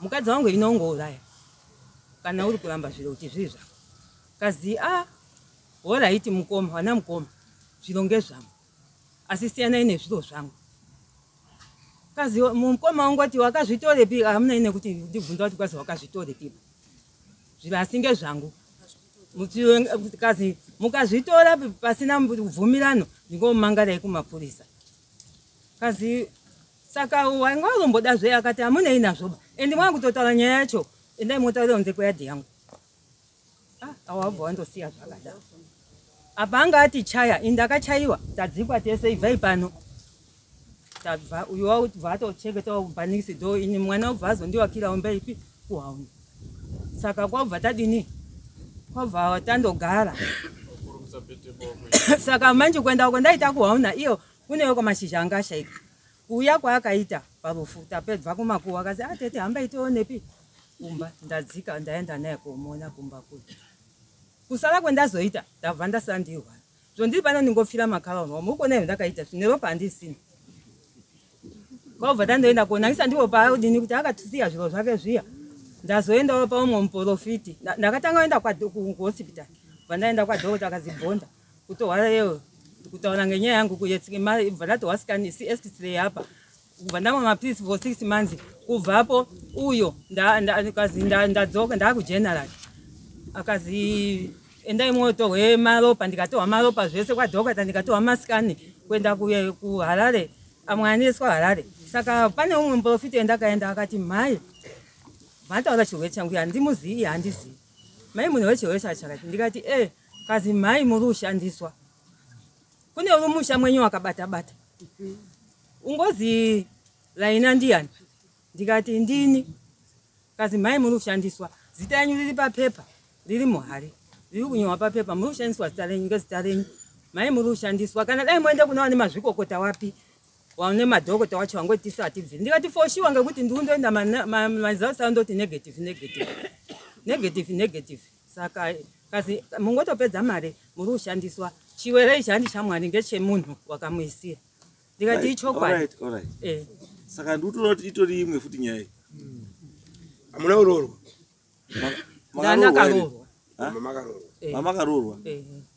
Speaker 8: mukadzi wangu inongouraya kana uri kuramba zviro kuti zviri zvako. Kazi ah, horaiti mukoma, wana mukoma zviro ngezvangu asi siyanai nezviro zvangu. Kazi mukoma wangu ati wakazvitorepi, hamuna ine kuti ndibvunza kuti kwazi wakazvitorepi zviro asi ngezvangu. Kazi mukazvitora pasina bvumirano ndingomangarai kumapurisa. Kazi saka wanga waromboda zve akati hamunei nazvo endi mwakutotaura nyaya yacho endai motaurira kunze kweyadhi yangu. Ah, awa wabva wandosiya zvakadaro. Apa anga ati chaya, ini ndakachaiwa, tadzikwa tese ibvai pano. Tabva uyu wabva atochengetawo bhanikisi dho ini mwana ubva azondiwakirawo mbeipi kuhauni. Saka kwabva tadini? Kwabva tandogara. Saka manje kuenda uko ndaita kuhauna iyo kunewo kwamashizha anga ashaika. Kuuya kwaakaita parufu tapedza kumakuwa akazi ah tete hambai tionepi kumba. Ndadzika ndaenda naye komuona kumba kuya. Kusara kwendazoita ndabva ndasara ndirwara. Zvondiri pano ndingopfira makaraunwa mukuona izvo ndakaita zvine ropa handisina. Kwabva tandoenda kuonangisa ndipo paadini kuti akatisiya zviro zvake zviya. Ndazoendawo paumwe muprofiti. Ndakatanga kuenda kuhospital. Bva ndaenda kwadhokota akazibhonda kutohwara yeyo kutaura ngenyaya yangu bva ndatohwa scan x-ray apa. Kubva ndamwa mapilisi for 6 months kubvapo uyo kazi ndadzoka ndaakugeneral. Akazi endai mwotohwe maropa, ndikatohwa maropa zvese kwadhokota ndikatohwa masikani kuenda kuHarare, amwe aneswa Harare. Saka pane umwe muprofiti endakaenda akati mhai vataura chirwere changu handimuzii handizii. Mai munhu wechirwere chacho chakati ndikati eh kazi mhai muri kushandiswa. Kune uri musha mwenyu wakabata bata. Ungozi Laina ndiyani? Ndikati ndini. Kazi mhai muri kushandiswa. Zita renyu riri papepa, riri muhari. Riri kunyorwa papepa, muri kushandiswa zita renyu ngezita renyu. Mhai muri kushandiswa. Kana dai moenda kuna vane mazvikokota wapi? Wane madhokota wacho wangoti tisu hatibviri. Ndikati for sure ngekuti ndiundoenda maresults andoti negative negative. Negative negative. Saka kazi mungotopedza mari muri kushandiswa. Chiwere ichi handi chamwari ngechemunhu wakamuisira. Ndikati ichokwadi.
Speaker 3: Alright, alright. Saka ndikutoona kuti itori imwe futi nyaya iyi.
Speaker 4: Hamuna kuroorwa?
Speaker 8: Ndakaroorwa.
Speaker 3: Mamakaroorwa.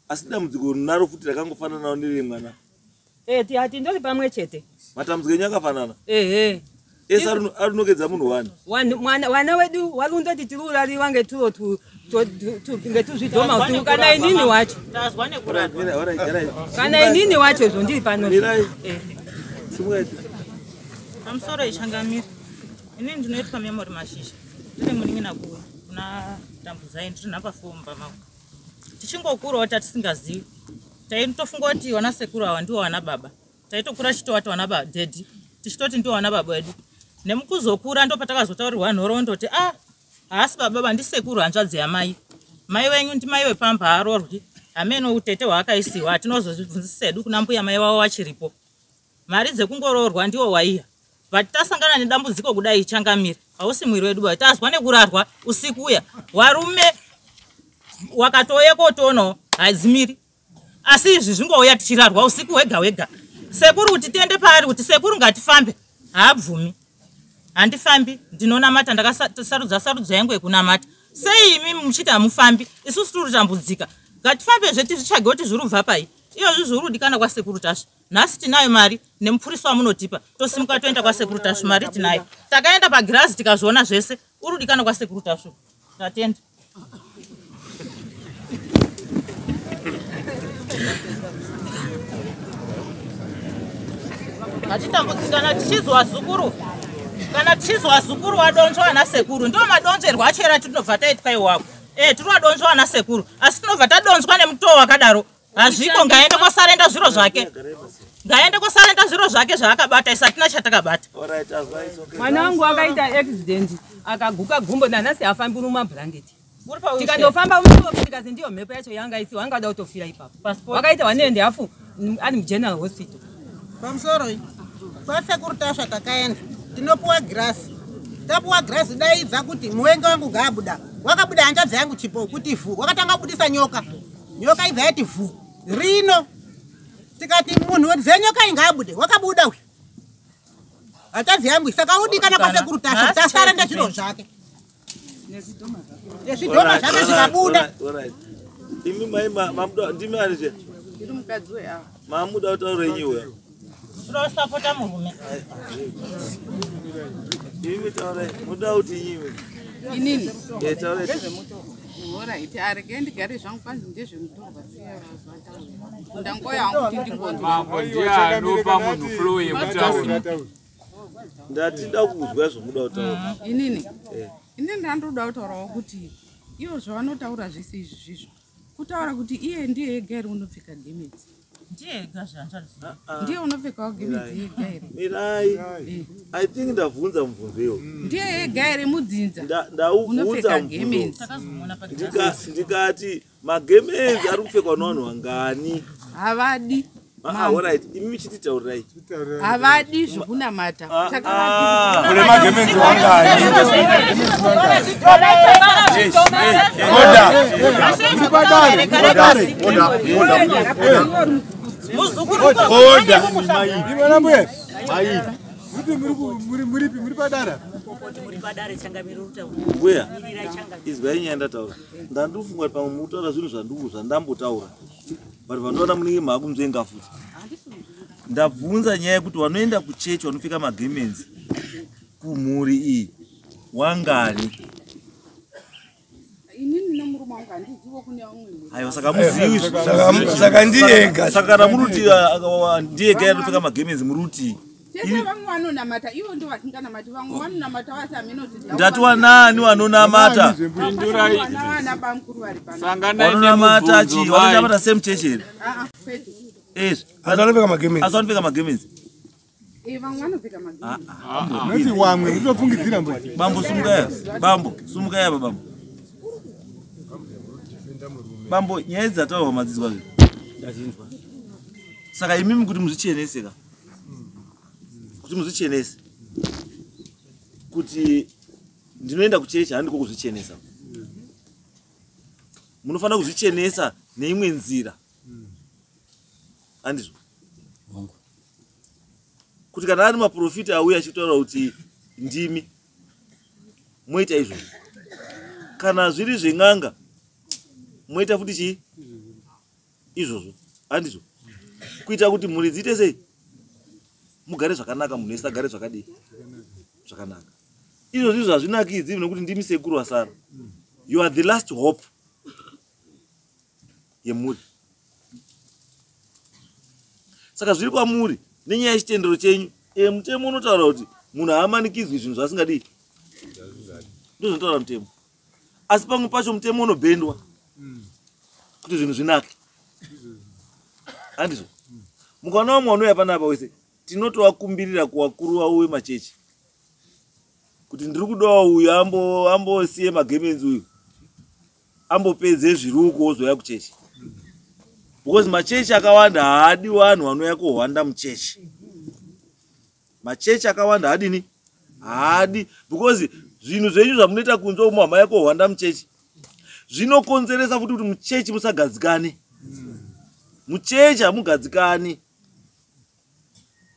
Speaker 3: Asi dambudziko naro futi rakangofananawo neremwana.
Speaker 8: Tindori pamwe chete.
Speaker 3: Matambudziko enyu akafanana. Ese arinokedza munhu wani.
Speaker 8: Wana wedu warundoti tiri urariwa ngeturo ngetuzvidhoma usiku kana inini wacho. Kana inini wacho izvo ndiri pano.
Speaker 1: Pamusoro ichangamira. Inini ndinoitwa Memory Mashisha. Ndine munin'ina kuna Tambudzai ndiri nhamba 4 mumba mangu. Tichingokurawo tatisingazivi. Taitofunga kuti vana sekuru ava ndivo vana baba. Taitokura tichitovati vana daddy. Tichitoti ndivo vana baba vedu. Nemukuzokura ndopatakazotaurirwa nhoroondo kuti ah haasi baba ba ndisekuru hanzvadzi yamai. Mai wenyu ndimai wepamba haarorwi. Hameno utete hwaakaisiwa hatinozozvibvunzisa hedu kuna mbuya mai wavo vachiripo. Mari dzekungoroorwa ndiwo waiya.
Speaker 11: But tasangana nedambudziko kudai changamire, hausi mwiri wedu ba. Tazwa nekurarwa usiku uya. Warume wakatouya kotoonawo hadzimiri. Asi izvi zvingouya tichirarwa usiku hwega hwega. Sekuru kuti tiende paari kuti sekuru ngatifambe, haabvumi. Handifambi, ndinonamata, ndakasarudza sarudzo yangu yekunamata. Sei imi muchiti hamufambi, isusu tiri kutambudzika. Ngatifambezve tizvitsvage kuti zviri kubva pai. Iyozvi zviri kudikana kwasekuru Tasvu. Nhasi tinayo mari nemupurisa wamunotipa, tosimuka toenda kwasekuru Tasvu, mari tinayo. Takaenda pagirazi tikazviona zvese, uri kudikana kwasekuru Tasvu. Tatenda. Hatitambudzikana tichizwa zukuru, kana tichizwa zukuru wadonzwa ana sekuru, ndiwo madonzverwo acho era tinobva taitwa iwako. Tiri wadonzwa ana sekuru, asi tinobva tadonzwa nemutoo wakadaro. Hazviko, ngaende kwasarenda zviro zvake. Ngaende kwasarenda zviro zvake zvaakabata, isu hatina chatakabata.
Speaker 8: Mwana wangu akaita accident akaguka gumbo, nanhasi haafambi mumablanketi. Tikandofamba musofi tikazi ndiyo mhepo yacho yanga isi, wangada kutofira ipapo. Wakaita 1.5 ari mugeneral hospital.
Speaker 6: Pamusoro kwasekuru Tasva takaenda, tinopuwa girasi. Tapuwa girasi daidza kuti muvengi wangu ngaabuda. Wakabuda hanzvadzi yangu Chipo kuti vhu, wakatanga kubudisa nyoka. Nyoka ibva yati vhu rino. Tikati munhu zenyoka ingaabude, wakabuda uyu. Hanzvadzi yangu saka udikana kwasekuru Tasva, tasarenda zviro zvake. Nezvidhoma zvake zvikabuda.
Speaker 3: Imi mai mamuda ndimi ani je?
Speaker 9: Ndiri mukadzi weava.
Speaker 3: Mamuda kutaura inyi uya.
Speaker 11: Tinosapota murume.
Speaker 3: Imi taurai, muda kuti inyi.
Speaker 9: Inini.
Speaker 3: Taurai.
Speaker 9: Alright, arege ndigare zvangu kwanzi ndezvemutorwa siya vataura. Ndangoya hangu kuti ndingonzwa.
Speaker 5: Mambo ndiye anopa munhu flow yekutaura.
Speaker 3: Ndatida kuzwa zvamuda kutaura.
Speaker 9: Inini. Inini ndandoda kutaurawo kuti ivo zvavanotaura zvese izvi zvizvo. Kutaura kuti iye ndiye ega here unopfeka gemenzi.
Speaker 11: Ndiye ega zvanzvadzi.
Speaker 9: Ndiye unopfekawo gemenzi ega here?
Speaker 3: Mirai. I think ndabvunza mubvunzo iwo.
Speaker 9: Ndiye ega here mudzinza?
Speaker 3: Ndaubvunza mubvunzo. Ndikati magemenzi ari kupfekwa nevanhu vangani?
Speaker 9: Havadi.
Speaker 3: Alright, imi muchititaurirai.
Speaker 9: Havadi zvekunamata.
Speaker 10: Kune magemenzi wangani? Order. Order.
Speaker 4: Muri padara.
Speaker 3: Mbuya, izwai nyaya ndataura. Ndandifunga kuti pamwe mukutaura zvinhu zvandambotaura. But vandoona munenge maakunzvenga futi. Ndabvunza nyaya yekuti vanoenda kuchechi vanopfeka magemenzi kumhuri iyi wangani?
Speaker 9: Inini nemurume wangu handizivo kune vamwe mhuri.
Speaker 3: Aiwa, saka muzivi.
Speaker 4: Saka ndiye
Speaker 3: Saka kana muri kuti ndiye ega anopfeka magemenzi muri kuti
Speaker 9: Tese vamwe vanonamata, ivo ndo vasinganamati, vamwe vanonamata vasi haminoti.
Speaker 3: Ndati wanani vanonamata?
Speaker 9: Vana bamukuru vari pano.
Speaker 3: Vanonamata chii? Vanonamata same church here?
Speaker 9: Kwete.
Speaker 3: Ezvi.
Speaker 4: Asi vanopfeka magemenzi.
Speaker 3: Asi vanopfeka magemenzi.
Speaker 9: Vamwe vanopfeka magemenzi.
Speaker 10: Noti wamwe utofungidzira mbo.
Speaker 3: Bambo sumukai. Bambo sumukai apa bambo. Bambo nyaya dzataurwa madzidzwa zve.
Speaker 7: Ndazinzwa.
Speaker 3: Saka imimi kuti muzvichenese ka. Kuti muzvichenese. Kuti ndinoenda kuchechi handiko kuzvichenesa. Munofanira kuzvichenesa neimwe nzira. Handizvo? Kuti kana ari maprofita auya achitaura kuti ndimi moita izvozvo. Kana zviri zven'anga moita futi chii? Izvozvo. Handizvo? Kuita kuti mhuri dziite sei? Mugare zvakanaka, munhu wese agare zvakadii? Zvakanaka. Izvozvo izvo hazvinakidzi nekuti ndimi sekuru vasara. You are the last hope yemhuri. Saka zviri kwamuri nenyaya yechitendero chenyu. Mutemo unotaura kuti munhu haamanikidzwi zvinhu zvaasingadii. Ndozvinotaura mutemo. Asi pamwe pacho mutemo unobhendwa kuti zvinhu zvinake. Handizvo? Mukaona vamwe vanouya panapa wese tinotovakumbirira kuvakuru vavo vemachechi kuti ndiri kudawo uyu ambosiye magemenzi uyu ambopedze zviruko ozouya kuchechi. Because machechi akawanda haadi vanhu vanouya kohwanda muchechi. Machechi akawanda haadini? Haadi, because zvinhu zvenyu zvamunoita kunze umo hama yako hwanda muchechi zvinokonzeresa futi kuti muchechi musagadzikane. Muchechi hamugadzikani.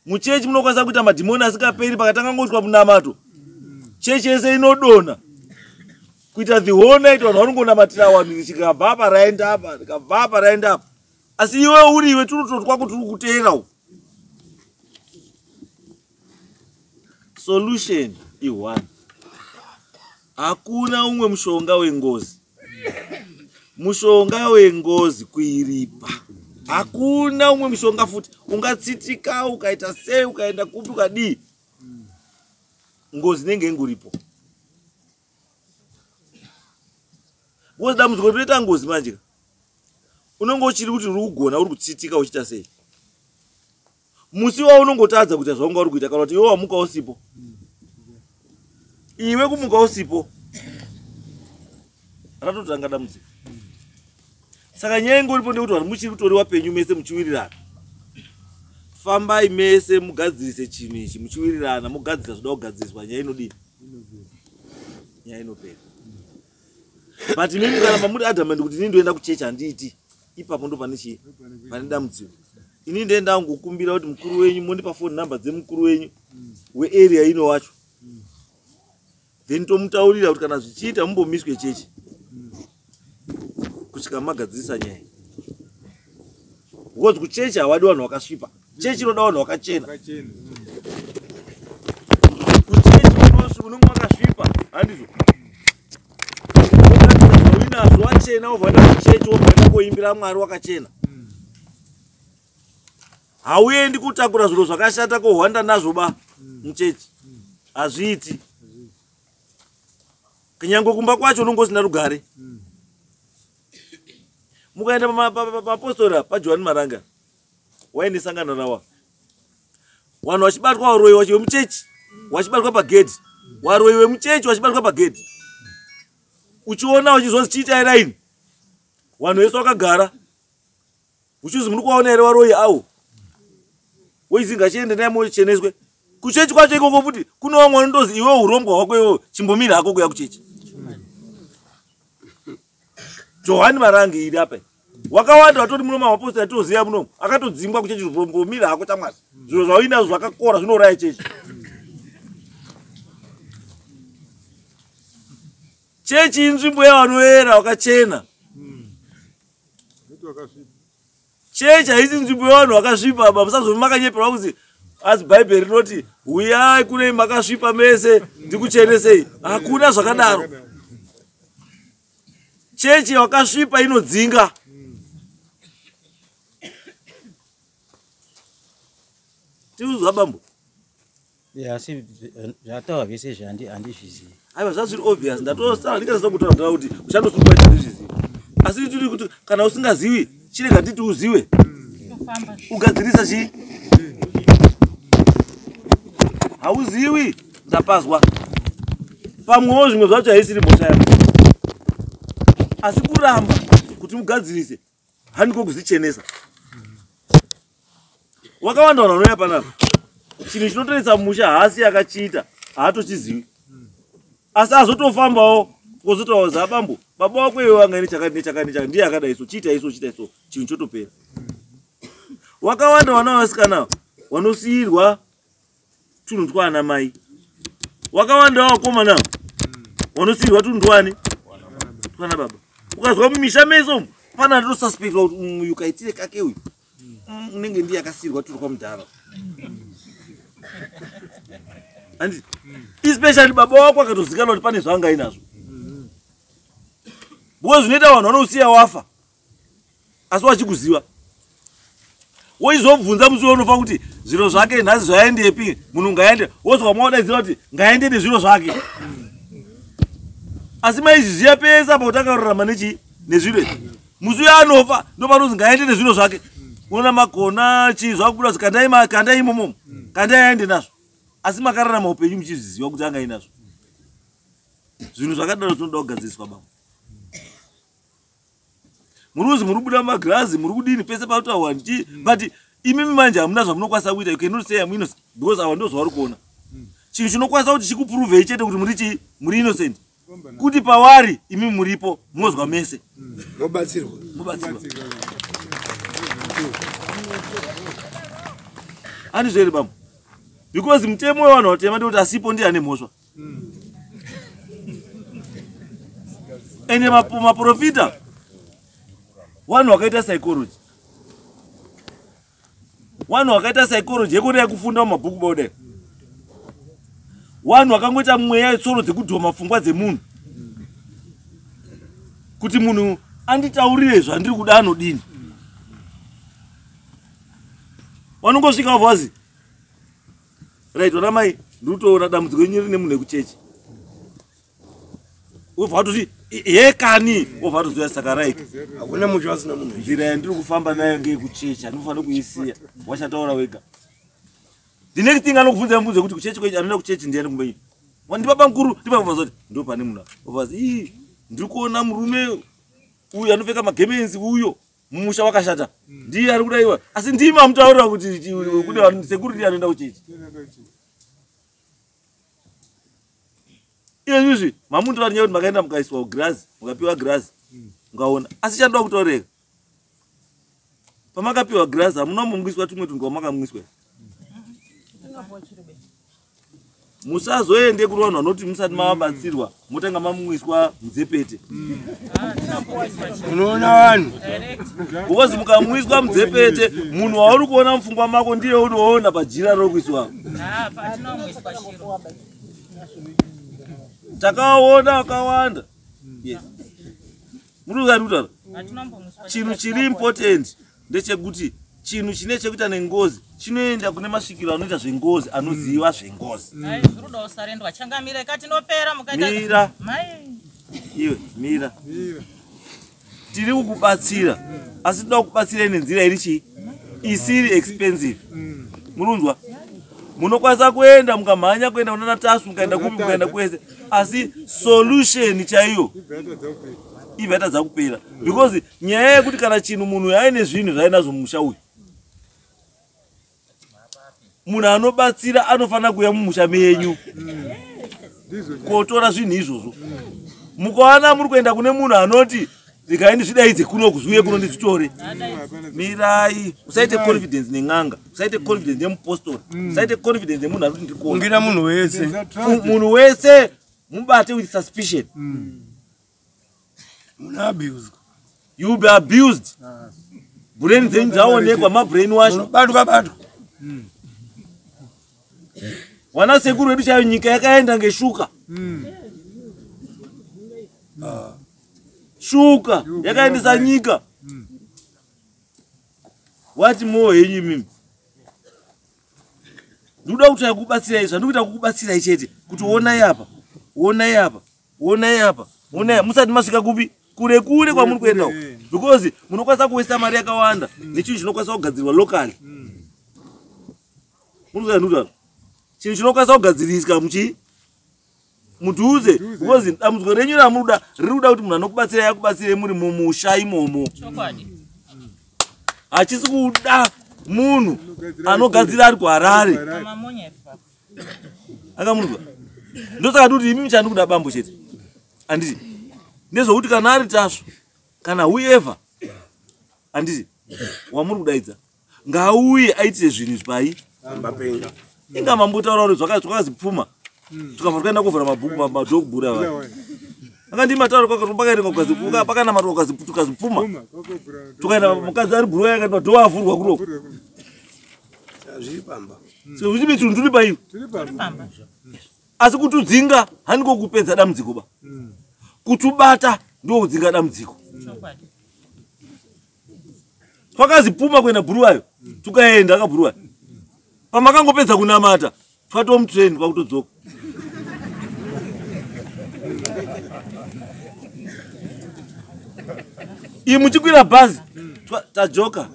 Speaker 3: Muchechi munokwanisa kuita madhimoni asikaperi pakatanga ngoitwa munamato. Chechi yese inodonha. Kuita the whole night vanhu vanongonamatira vanhu chikabva apa raenda apa, rikabva apa raenda apa. Asi iwe uri iwe turuto twako turi kuteera uku. Solution i1. Hakuna umwe mushonga wengozi. Mushonga wengozi kuiripa. Hakuna umwe mushonga futi. Ungatsitika ukaita sei ukaenda kupi ukadii. Ngozi inenge ingoripo. Because dambudziko rinoita ngozi manje. Unenge uchiri kuti uri kugona uri kutsitika uchiita sei. Musi waunongotadza kuita zvaunga uri kuita kana kuti iwe wamuka usipo. Iwe kumuka usipo. Ratotanga dambudziko. Saka nyaya ingoripo ndekuti vanhu muchiri kutori wapenyu mese muchiwirirana. Fambai mese mugadzirise chinhu ichi muchiwirirana mugadzirisa zvoda kugadziriswa nyaya inodini? Nyaya inopera. But mimi kana mamuri adamant kuti ini ndoenda kuchechi handiiti. Ipapo ndo pane chii? Pane dambudziko. Ini ndoenda kungokumbira kuti mukuru wenyu mondipa phone number dzemukuru wenyu wearea ino wacho. Then tomutaurira kuti kana zvichiita mumbomiswe chechi kusvika magadzirisa nyaya. Because kuchechi havadi vanhu vakasvipa. Chechi inoda vanhu vakachena. Kuchechi unenge wakasvipa, handizvo? Uinazvo wachena wobva waenda kuchechi wobva waenda koimbira Mwari wakachena. Hauendi kutakura zviro zvakashata kohwanda nazvo ba muchechi. Hazviiti. Kunyangwe kumba kwacho unonge usina rugare. Mukaenda papostora paJohani Maranga waine sangano rawa. Vanhu vachibatwa varoyi vacho vemuchechi vachibatwa pagedhi. Varoyi vemuchechi vachibatwa pagedhi. Uchiona uchizonzi chiitai raini. Vanhu vese vakagara. Uchizi muri kuvaona here varoyi avo? Woizi ngachiende naye mocheneswe. Kuchechi kwacho ikoko futi kune vamwe vanotozi iwe urombwa hwako iwewe chimbomira hako kuya kuchechi. Johani Marange iri apa. Wakawanda vatori muno mapostori atoziya muno akatodzingwa kuchechi zvombomira hako chamwari. Zviro zvauinazvo zvakakora zvinouraya chechi. Chechi inzvimbo yavanoera wakachena. Chechi haisi nzvimbo yevanhu vakasvipa ba musazove makanyeperwa kuti asi Bhaibheri rinoti huyai kune makasvipa mese ndikuchenesei. Hakuna zvakadaro. Chechi yakasvipa inodzinga. Tiuzwa bambo.
Speaker 7: Yeah, asi zvataura zvese izvi handizvizivi.
Speaker 3: Aiwa zvazviri obvious ndatosara ndikasisa kutaura ndava kuti uchandosungwa kuti handizvizivi. Asi tiri kuti kana usingazivi chirega titi uzive. Ugadzirisa chii? Hauziwi ndapazwa. Pamwewo zvimwe zvacho haisiri mhosva yako. Asi kuramba kuti mugadzirise handiko kuzvichenesa. Wakawanda vanhu vanouya panapa. Chinhu chinotoisa musha haasi akachiita, haatochizivi. Asi azotofambawo kozotaura za bambo, baba wako iwe wanga ine chakati nechakati nechakati ndiye akadai so, chiita iso chiita iso, chinhu chotopera. Wakawanda vana vasikana vanosiyirwa tunhu twaana mai. Wakawanda vakomana vanosiyirwa tunhu twani twana baba. Ukazwa mumisha mese umu pana anotosuspectwa kuti uyu kaitire kake uyu unenge ndiye akasiyirwa tunhu kwamudhara. Andi especially baba wako akatozikanwa kuti pane zvaanga ainazvo. Because zvinoita vanhu vanousiya wafa asi wachikuziva. Woizobvunza musi waunofa kuti zviro zvake nhasi zvaendepi, munhu ngaende, wozwa mawadaidzira kuti ngaende nezviro zvake. Asi maizviziva pese apa kuti akarurama nechii nezviro izvi. Musi uyo anofa ndopanozi ngaende nezviro zvake. Unoona magona chii zvakubuda kuti kandai kandai imomo, kandai aende nazvo. Asi makararama upenyu muchizviziva kuti anga ainazvo. Zvinhu zvakadaro zvinoda kugadziriswa baba. Muruzi muri kubuda magirazi muri kudini pese panotaurwa ndichi but Imimi manje hamuna zvamunokwanisa kuita. You cannot say I'm innocent because ava ndo zvavari kuona. Chinhu chinokwanisa kuti chikupuruvhei chete kuti muri chii, muri innocent, kuti pawari imi muripo munozwa mese.
Speaker 4: Mobatsirwa.
Speaker 3: Mobatsirwa. Handizvo here bambo? Because mutemo wevanhu vatema ndekuti asipo ndiye ane mhosva. Ende maprofita vanhu vakaita psychology, vanhu vakaita psychology yekuti kufunda mumabhuku baudai, vanhu vakangoita mweya yetsoro dzekudhoma pfungwa dzemunhu kuti munhu anditaurire zvandiri kuda anodini. Vanongosvika vabva vazi, right, vana mai, ndiri kutoona dambudziko renyu rine munhu ekuchechi. Wobva watoti yekani, wobva watoziva saka right.
Speaker 4: Hakuna musha asina munhu.
Speaker 3: Nzira yandiri kufamba nayo ngeyekuchechi, handinofanira kuisiya. Wachataura wega. The next thing anokubvunza mubvunzo yekuti kuchechi kwechi anoenda kuchechi ndiani kumbenyu? Ndibaba mukuru. Ndibaba kuti ndo pane munhu apa. Wobva wazi, ii, ndiri kuona murume uyu anopfeka magemenzi uyo mumusha wakashata, ndiye ari kudaiwa. Asi ndimi amutaurira kuti kune vanhu sekuru ndiye anoenda kuchechi. Izvizvi mamunhu nyaya kuti makaenda mukaiswa girazi, mukapiwa girazi, mukaona. Asi chandoda kutaureka, pamakapiwa girazi hamuna mumwiswa tumwe tunhu kwamakamwiswa. Musazoende kuri vanhu vanoti musati mavabatsirwa motanga mamwiswa mudzepete.
Speaker 4: Unoona vanhu.
Speaker 3: Because mukamwiswa mudzepete, munhu wauri kuona mupfungwa mako ndiye unoona pajira rokuiswa.
Speaker 11: Patinomwiswa chiro.
Speaker 3: Takaona akawanda. Yes, muri kuzati kutaura.
Speaker 11: Hatinombomwiswa.
Speaker 3: Chinhu chiri important ndechekuti chinhu chine chekuita nengozi chinoenda kune masvikiro anoita zvengozi, anoziva zvengozi.
Speaker 11: Ai, zviri kuda usarendwa changamire katinopera mukaita.
Speaker 3: Mira.
Speaker 11: Mai.
Speaker 3: Iwe mira, tiri kukubatsira, asi toda kukubatsirai nenzira iri chii, isiri expensive. Munonzwa, munokwanisa kuenda mukamhanya kuenda kunana Tasvu, mukaenda kupi, mukaenda kwese, asi solution chaiyo ibva yatadza kupera, because nyaya yekuti kana chinhu munhu aine zvinhu zvaainazvo mumusha uyu, munhu anobatsira anofanira kuuya mumusha menyu kotora zvinhu izvozvo. Mukaona muri kuenda kune munhu anoti regai ndizvidaidze kuno, kuzviuye kuno ndizvitore, mirai. Usaite confidence nen'anga, usaite confidence nemupostori, usaite confidence nemunhu ari kuti ndiri kuona.
Speaker 4: Ungira munhu wese.
Speaker 3: Munhu wese mubate with suspicion.
Speaker 4: Munhu abuse.
Speaker 3: You will be abused. Brain dzenyu dzaonekwa, mabrain wash.
Speaker 4: Batwa batwa.
Speaker 3: Vana sekuru vedu chaiyo, nyika yakaenda ngeshuka. Shuka yakaendesa nyika. Wati moo henyu imimi, ndikuda kuti kubatsirai zvandikuita, kukubatsirai chete kuti onai apa, onai apa, onai apa, onai apa, musati masvika kupi, kure kure kwamuri kuenda uko, because munokwanisa kuwesta mari yakawanda nechinhu chinokwanisa kugadzirwa locally. Munozanduta chinhu chinokwanisa kugadziriswa muchii, mudhuze, because dambudziko renyu ramunoda riri kuda kuti munhu anokubatsirai akubatsirei muri mumusha imomo.
Speaker 11: Chokwadi.
Speaker 3: Hachisi kuda munhu anogadzira ari kuHarare.
Speaker 11: Mamonyefa.
Speaker 3: Akamunzwa? Ndosaka ndikuti imimi chandikuda bambo chete, handiti ndezvokuti kana ari Tasvu kana whoever, handiti wamuri kudaidza, ngauye aitire zvinhu izvi pai.
Speaker 4: Pamba penyu.
Speaker 3: Inga mambotaura kuti zvakazi pfuma, tukabva tukaenda kuvhura mabhuku madhokubhura vanhu anga ndimataura pakaenda pakanamatwa tukazi pfuma, tukaenda mukadzi ari bhuruwa yakaenda dhoo avhurwa kunoko.
Speaker 4: Zviri pamba.
Speaker 3: Sekuti tunhu turi paiwe,
Speaker 11: Pamba.
Speaker 3: asi kutudzinga handiko kupedza dambudziko ba. Kutubata ndo kudzinga dambudziko.
Speaker 11: Chokwadi.
Speaker 3: Twakazi puma kuenda bhuruwayo, tukaenda akabhuruwayo, pamakangopedza kunamata twatomutreni kwakutodzoka. Iyi muchikwira bhazi, tajoka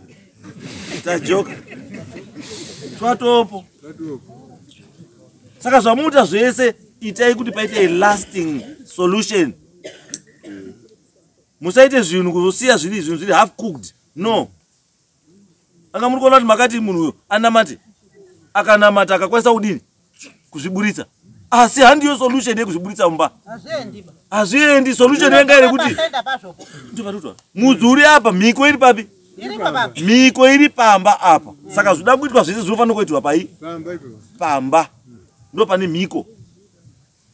Speaker 3: tajoka, twatopo. Saka zvamuita zvese, itai kuti paite a lasting solution. Musaite zvinhu kuzosiya zviri zvinhu zviri half cooked, no. Anga muri kuona kuti makati munhu uyo anamate, akanamata akakwanisa kudini kuzviburitsa, asi handiyo solution yekuzviburitsa mumba. Hazviendi. Solution yanga iri kuti mudzi uri apa, mhiko iri papi? Mhiko iri pamba apa. Saka zvoda kuitwa zvese zvinofanira kuitwa pai? Pamba ndo pane mhiko.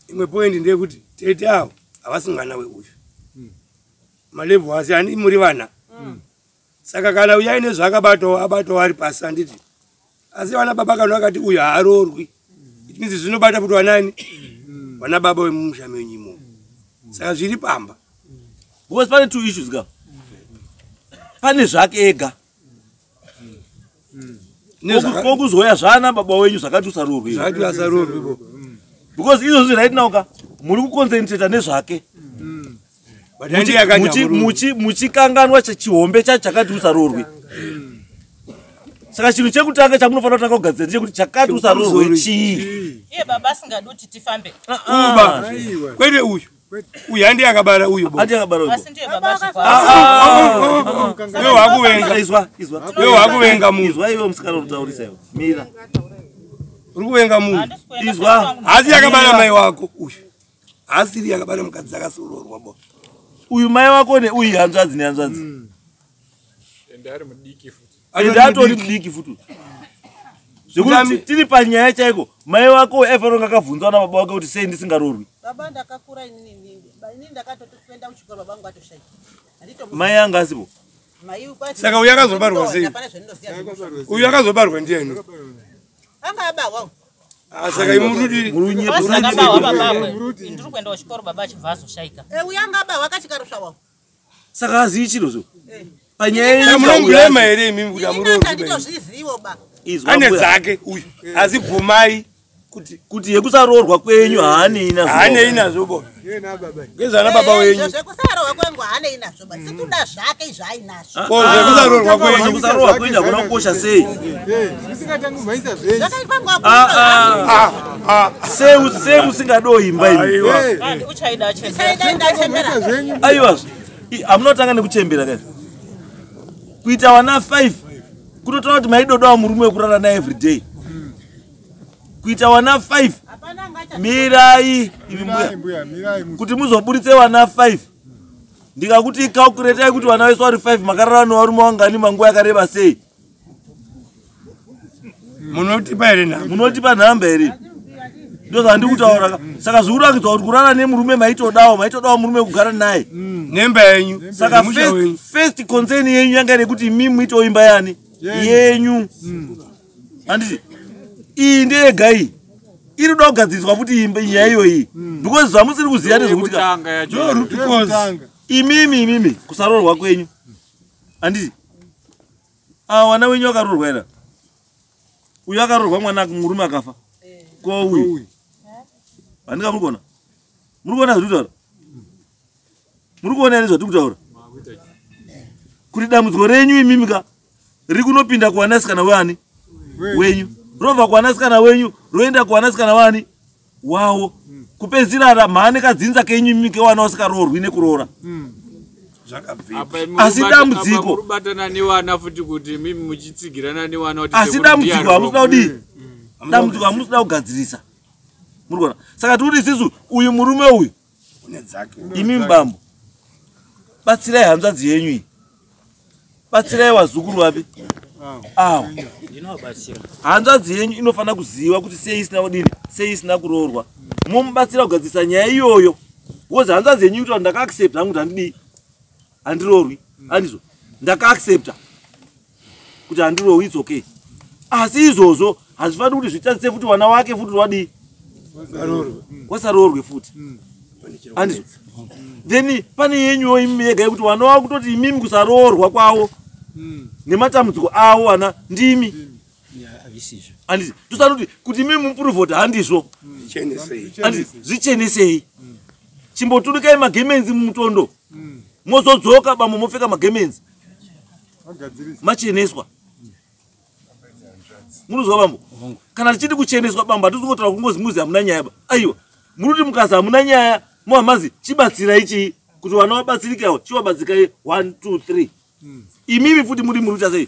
Speaker 4: Imwe point ndeyekuti tete avo havasi mwana weuyu, malevhu asi ani muri vana. Saka kana uyu aine zvaakabatawo, abatawo ari pasi, handiti? Asi vana baba kana vakati uyu haaroorwi, it means zvinobata kuti vanani, vana baba vemumusha menyu imomo. Saka zviri pamba.
Speaker 3: Because pane two issues ka. Pane zvake ega, kokuzoya zvana baba wenyu zvakati usaroorwe.
Speaker 4: Zvakati asaroorwe bo.
Speaker 3: Because izvozvi right now ka, muri kuconcentrata nezvake.
Speaker 4: But handi yakati hamuroorwi.
Speaker 3: Muchikanganwa chihombe chacho chakati usaroorwe. Saka chinhu chekutanga chamunofanira kutanga kugadzira ndechekuti chakati usaroorwe chii?
Speaker 11: Iye baba asingadi kuti tifambe.
Speaker 4: Uba kwete uyu, uyu handi akabara uyu bo.
Speaker 3: Handi akabara uyu.
Speaker 11: Asi ndiye baba.
Speaker 4: Iwe wakuvenga.
Speaker 3: Izwa, izwa.
Speaker 4: Iwe wakuvenga munhu.
Speaker 3: Izwa iwe, musikana utaurisa iwe, mira.
Speaker 4: Uri kuvenga munhu.
Speaker 3: Izwa.
Speaker 4: Asi akabara mai wako uyu, asiri akabara mukadzi akasororwa bo.
Speaker 3: Uyu mai wako neuyu hanzvadzi nehanzvadzi.
Speaker 5: Ende ari mudiki futi.
Speaker 3: Ende atori mudiki futi, zvekuti tiri panyaya chaiko, mai wako aifanira kunge akabvunzwa nababa wake kuti sei ndisingaroorwi.
Speaker 6: Baba ndakakura inini, inini ndakatoti kuenda kuchikoro baba vangu atoshaika.
Speaker 3: Mai anga asipo.
Speaker 4: Saka uyu akazobarwa sei?
Speaker 6: Hapana zvandinoziva zvemusha.
Speaker 4: Uyu akazobarwa ndiani?
Speaker 6: Anga abarwa.
Speaker 4: Ah, saka imi muri
Speaker 11: Akabarwa babakwe, ndiri kuenda kuchikoro baba achibva azoshaika.
Speaker 6: Eh, uyu anga abarwa akachikarusva.
Speaker 3: Saka azii chiro zvo panyaya
Speaker 4: Saka munomblema here imimi kuti
Speaker 6: Inini
Speaker 4: amuroorwi?
Speaker 6: handitozvizivo ba.
Speaker 3: Izwa
Speaker 4: Ane
Speaker 3: mbuya.
Speaker 4: dzake uyu, asi bvumai kuti
Speaker 3: kuti yekusaroorwa kwenyu haanei nazvo.
Speaker 4: Haanei nazvo bo, ngezvana baba wenyu.
Speaker 6: Zvekusarohwa kwengu haanei nazvo ba, situda zvake izvo ainazvo.
Speaker 4: Ko zvekusaroorwa kwenyu?
Speaker 3: Zvekusaroorwa kwenyu hakuna kukosha sei?
Speaker 10: Musingatangi kumhanyisa zvenyu.
Speaker 6: Zvakaitwa.
Speaker 3: Ah, ah. Sei, sei musingadoimba imi?
Speaker 11: Kandi uchaida achembera.
Speaker 3: Aiwa, hamunotanga nekuchembera kaizvo. Kuita wana 5 kutotaura kuti maidodawo murume wekurara naye everyday. Kuita wana 5, mirai imi mbuya.
Speaker 10: Mbuya, mirai.
Speaker 3: Kuti muzoburitse wana 5, ndikakuti calculatai kuti vana vese vari 5 makarara nevarume wangani manguva yakareba sei?
Speaker 4: Munotipa here nhamba?
Speaker 3: Munotipa nhamba here? Ndozvandiri kutaura ka. Saka zvikurakidza kuti kurara nemurume maitodawo, maitodawo murume kugara naye.
Speaker 4: Nemba yenyu.
Speaker 3: Saka
Speaker 4: Nemusha wenyu.
Speaker 3: first concern yenyu yanga iri yekuti imi muitewo imba yani yenyu, handiti? Iyi ndeyega iyi iri kuda kugadziriswa futi imba nyaya iyoyi, because zvamusiri kuziva ndezvekuti
Speaker 5: Yekutanga yacho.
Speaker 4: No root cause.
Speaker 3: Imimi kusaroorwa kwenyu, handiti? Ava vana wenyu vakaroorwa here? Uyu akaroorwa mwana, murume akafa. Ko uyu handika? Muri kuona, muri kuona zviri kutaura? Muri kuona here zvatiri kutaura, kuti dambudziko renyu imimi ka riri kunopinda kuwanasikana wani wenyu, robva kuwanasikana wenyu roenda kuwanasikana wani wawo, kupedzisira mhane kadzinza kenyu imimi kewana wasikaroorwi nekuroora?
Speaker 5: Apa imi
Speaker 3: Asi dambudziko-
Speaker 5: apa muri kubatana nevana futi, kuti mimi muchitsigirana nevana kuti
Speaker 3: Asi
Speaker 5: sekuru ndiye
Speaker 3: dambudziko hamusida
Speaker 5: ari
Speaker 3: kudii? Dambudziko hamusida kugadzirisa, muri kuona? Saka tiri kuti isisu uyu murume uyu, imi mubambo, batsirai hanzvadzi yenyu iyi, batsirai wazukuru vapi awo.
Speaker 7: Ndinovabatsira.
Speaker 3: Hanzvadzi yenyu inofanira kuziva kuti sei isina kudini, sei isina kuroorwa. Momubatsira kugadzirisa nyaya iyoyo, because hanzvadzi yenyu ikuti ndakaaccepta hangu kuti handidii, handiroorwi, handizvo? Ndakaaccepta kuti handiroorwi, it's okay. Asi izvozvo hazvifaniri kuti zvitadzise futi vana wake futi wadii, wasaroorwe futi, handizvo? Then pane yenyuwo imi yega yekuti vana wavo kutoti imimi kusaroorwa kwavo nematambudziko avo vana ndimi.
Speaker 7: Hazvisizvo.
Speaker 3: Handiti tosati kuti imimi muprove kuti handizvo? Handiti zvichenesei? Chimboturikai magemenzi mumutondo, mozodzoka bambo mopfeka magemenzi macheneswa. Munozwa bambo? Kana tichiti kucheneswa bambo, hatisi kungotaura kungozi muzi hamuna nyaya ba. Aiwa, muri kuti mukazi hamuna nyaya, mohamazi chibatsirai chii kuti vana vabatsirike avo? Chivabatsikai 1 2 3. Imimi futi muri kuita sei?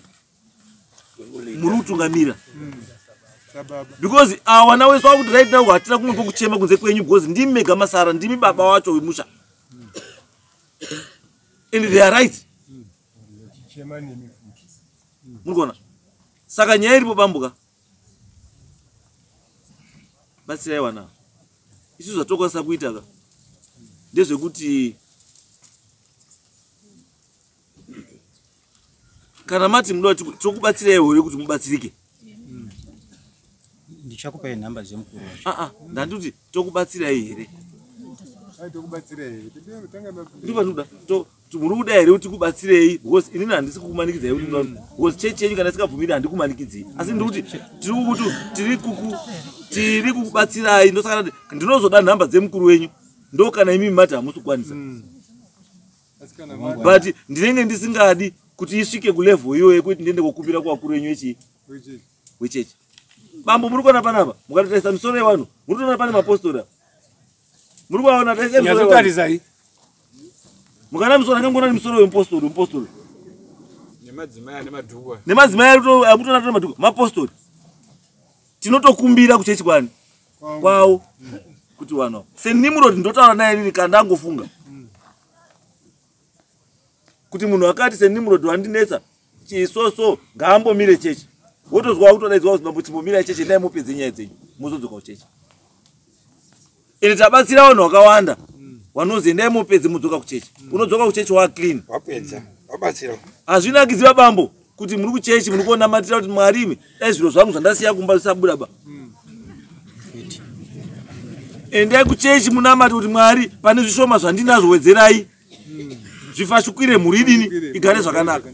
Speaker 3: Muri kutungamira. Because awana wese wakuti right now hatina kumwe kwokuchema kunze kwenyu because ndimi mega masara, ndimi baba wacho wemusha. And they are right. Muri kuona? Saka nyaya iripo bambuka. Batsirai vana. Isu zvatokwanisa kuita ka ndezvekuti kana mati munoda tokubatsirai here kuti mubatsirike.
Speaker 7: Ndichakupai nhamba dzemukuru wacho.
Speaker 3: Ah ah, ndandikuti tokubatsirai here?
Speaker 10: Tokubatsirai.
Speaker 3: Ndipanoda to muri kuda here kuti kubatsirei because inini handisi kukumanikidzai kuti muda because chechi yenyu kana isikabvumiri handikumanikidzii asi ndiri kuti tiri kukubatsirai ndosaka ndinozoda nhamba dzemukuru wenyu ndo kana imimi mati hamusi kukwanisa. But ndinenge ndisingadi kuti isvike kulevel iyoyo yekuti ndiende kokumbira kuvakuru wenyu wechechi. Bambo muri kuona panapa mukatotarisa misoro yevanhu muri kutoona pane mapostori apa. Muri kuvaona tarisai misoro yevanhu.
Speaker 4: Nyatsotarisai.
Speaker 3: Mukana musoro angangoona musoro wemupostori wemupostori.
Speaker 5: Nemadzimai ane madhuku.
Speaker 3: Nemadzimai akutoona tona madhuku mapostori. Tinotokumbira kuchechi kwani? Kwavo kuti vanhu. SeNimrod ndotaura naye nini kana ndangofunga. Kuti munhu akati seNimrod wandinetsa chisoso ngaambomire chechi. Wotozwa kutodaidzwa kuti mambo chimbomira chechi endai mupedze nyaya dzenyu mozodzoka kuchechi. Ende tabatsira vanhu vakawanda vanozi endai mupedze mudzoka kuchechi. Unodzoka kuchechi wa clean.
Speaker 4: Wapedza, wabatsira.
Speaker 3: Hazvinakidzi babambo kuti muri kuchechi muri kuonamatira kuti Mwari imi dai zviro zvangu zvandasiya kumba zvisabuda ba. Endai kuchechi munamate kuti Mwari pane zvishoma zvandinazvo wedzerai. Zvifashukire mhuri idini igare zvakanaka.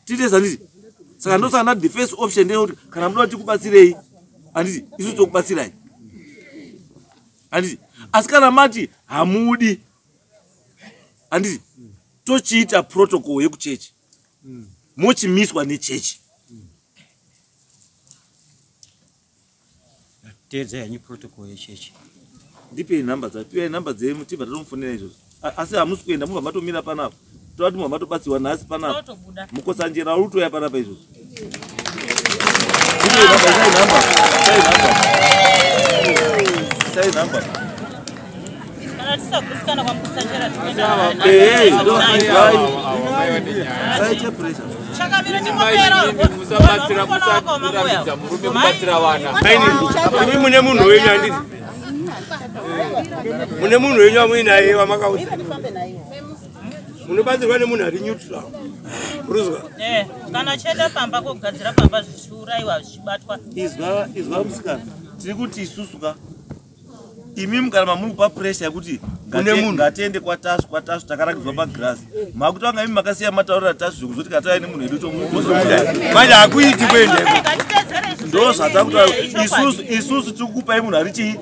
Speaker 3: Tiite sanditi. Saka ndosaka the first option ndeyekuti kana munoda tikubatsirei handiti isu tokubatsirai. Handiti asi kana mati hamudi handiti tochiita protocol yekuchechi mochimiswa nechechi.
Speaker 7: Teedza henyu protocol yechechi.
Speaker 3: Ndipei nhamba dzacho, pei nhamba dzenyu tibva tatomufonera izvozvo. Asi hamusi kuenda mubva matomira panapa. Toda kuti mubva matobatsirwa nhasi panapa. Mukotsanjera uri kutoya panapa izvozvo. Ndipei nhamba, isai nhamba, isai nhamba. Isai nhamba.
Speaker 11: Kana tisagusikana kwaMukotsanjera tinoenda.
Speaker 3: Ndo izwai. Saite pressure.
Speaker 11: Chakamira chingopera.
Speaker 5: Musabatsira musaramidza murume kubatsira vana.
Speaker 4: Imi mune munhu wenyu handiti? Mune munhu wenyu amuinaye wamakaudza. Munobatsirwa nemunhu ari neutral. Uruzwa?
Speaker 11: Kana chienda pamba kogadzira pamba zvichiurayiwa zvichibatwa.
Speaker 3: Izwa musikana. Tiri kuti isusu ka imi kana mamuri kupa pressure yekuti ngatiende kwaTasvu kwaTasvu takarakidzwa pagirasi. Makutanga imi makasiya mataurira Tasvu zvekuzoti katauya nemunhu wedu tomuzomuda.
Speaker 4: Manje hakuiti kuendeko.
Speaker 3: Ndo zvatakutaura isusu isusu tiri kukupai munhu ari chii?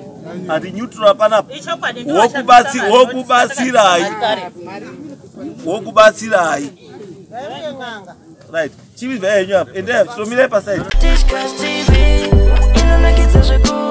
Speaker 3: Ari neutral panapa. Wokubatsirai. Wokubatsirai. Right. Chivibva henyu apa. Endai tomirai paside.
Speaker 12: Tichkach TV inonakidza zvekuru.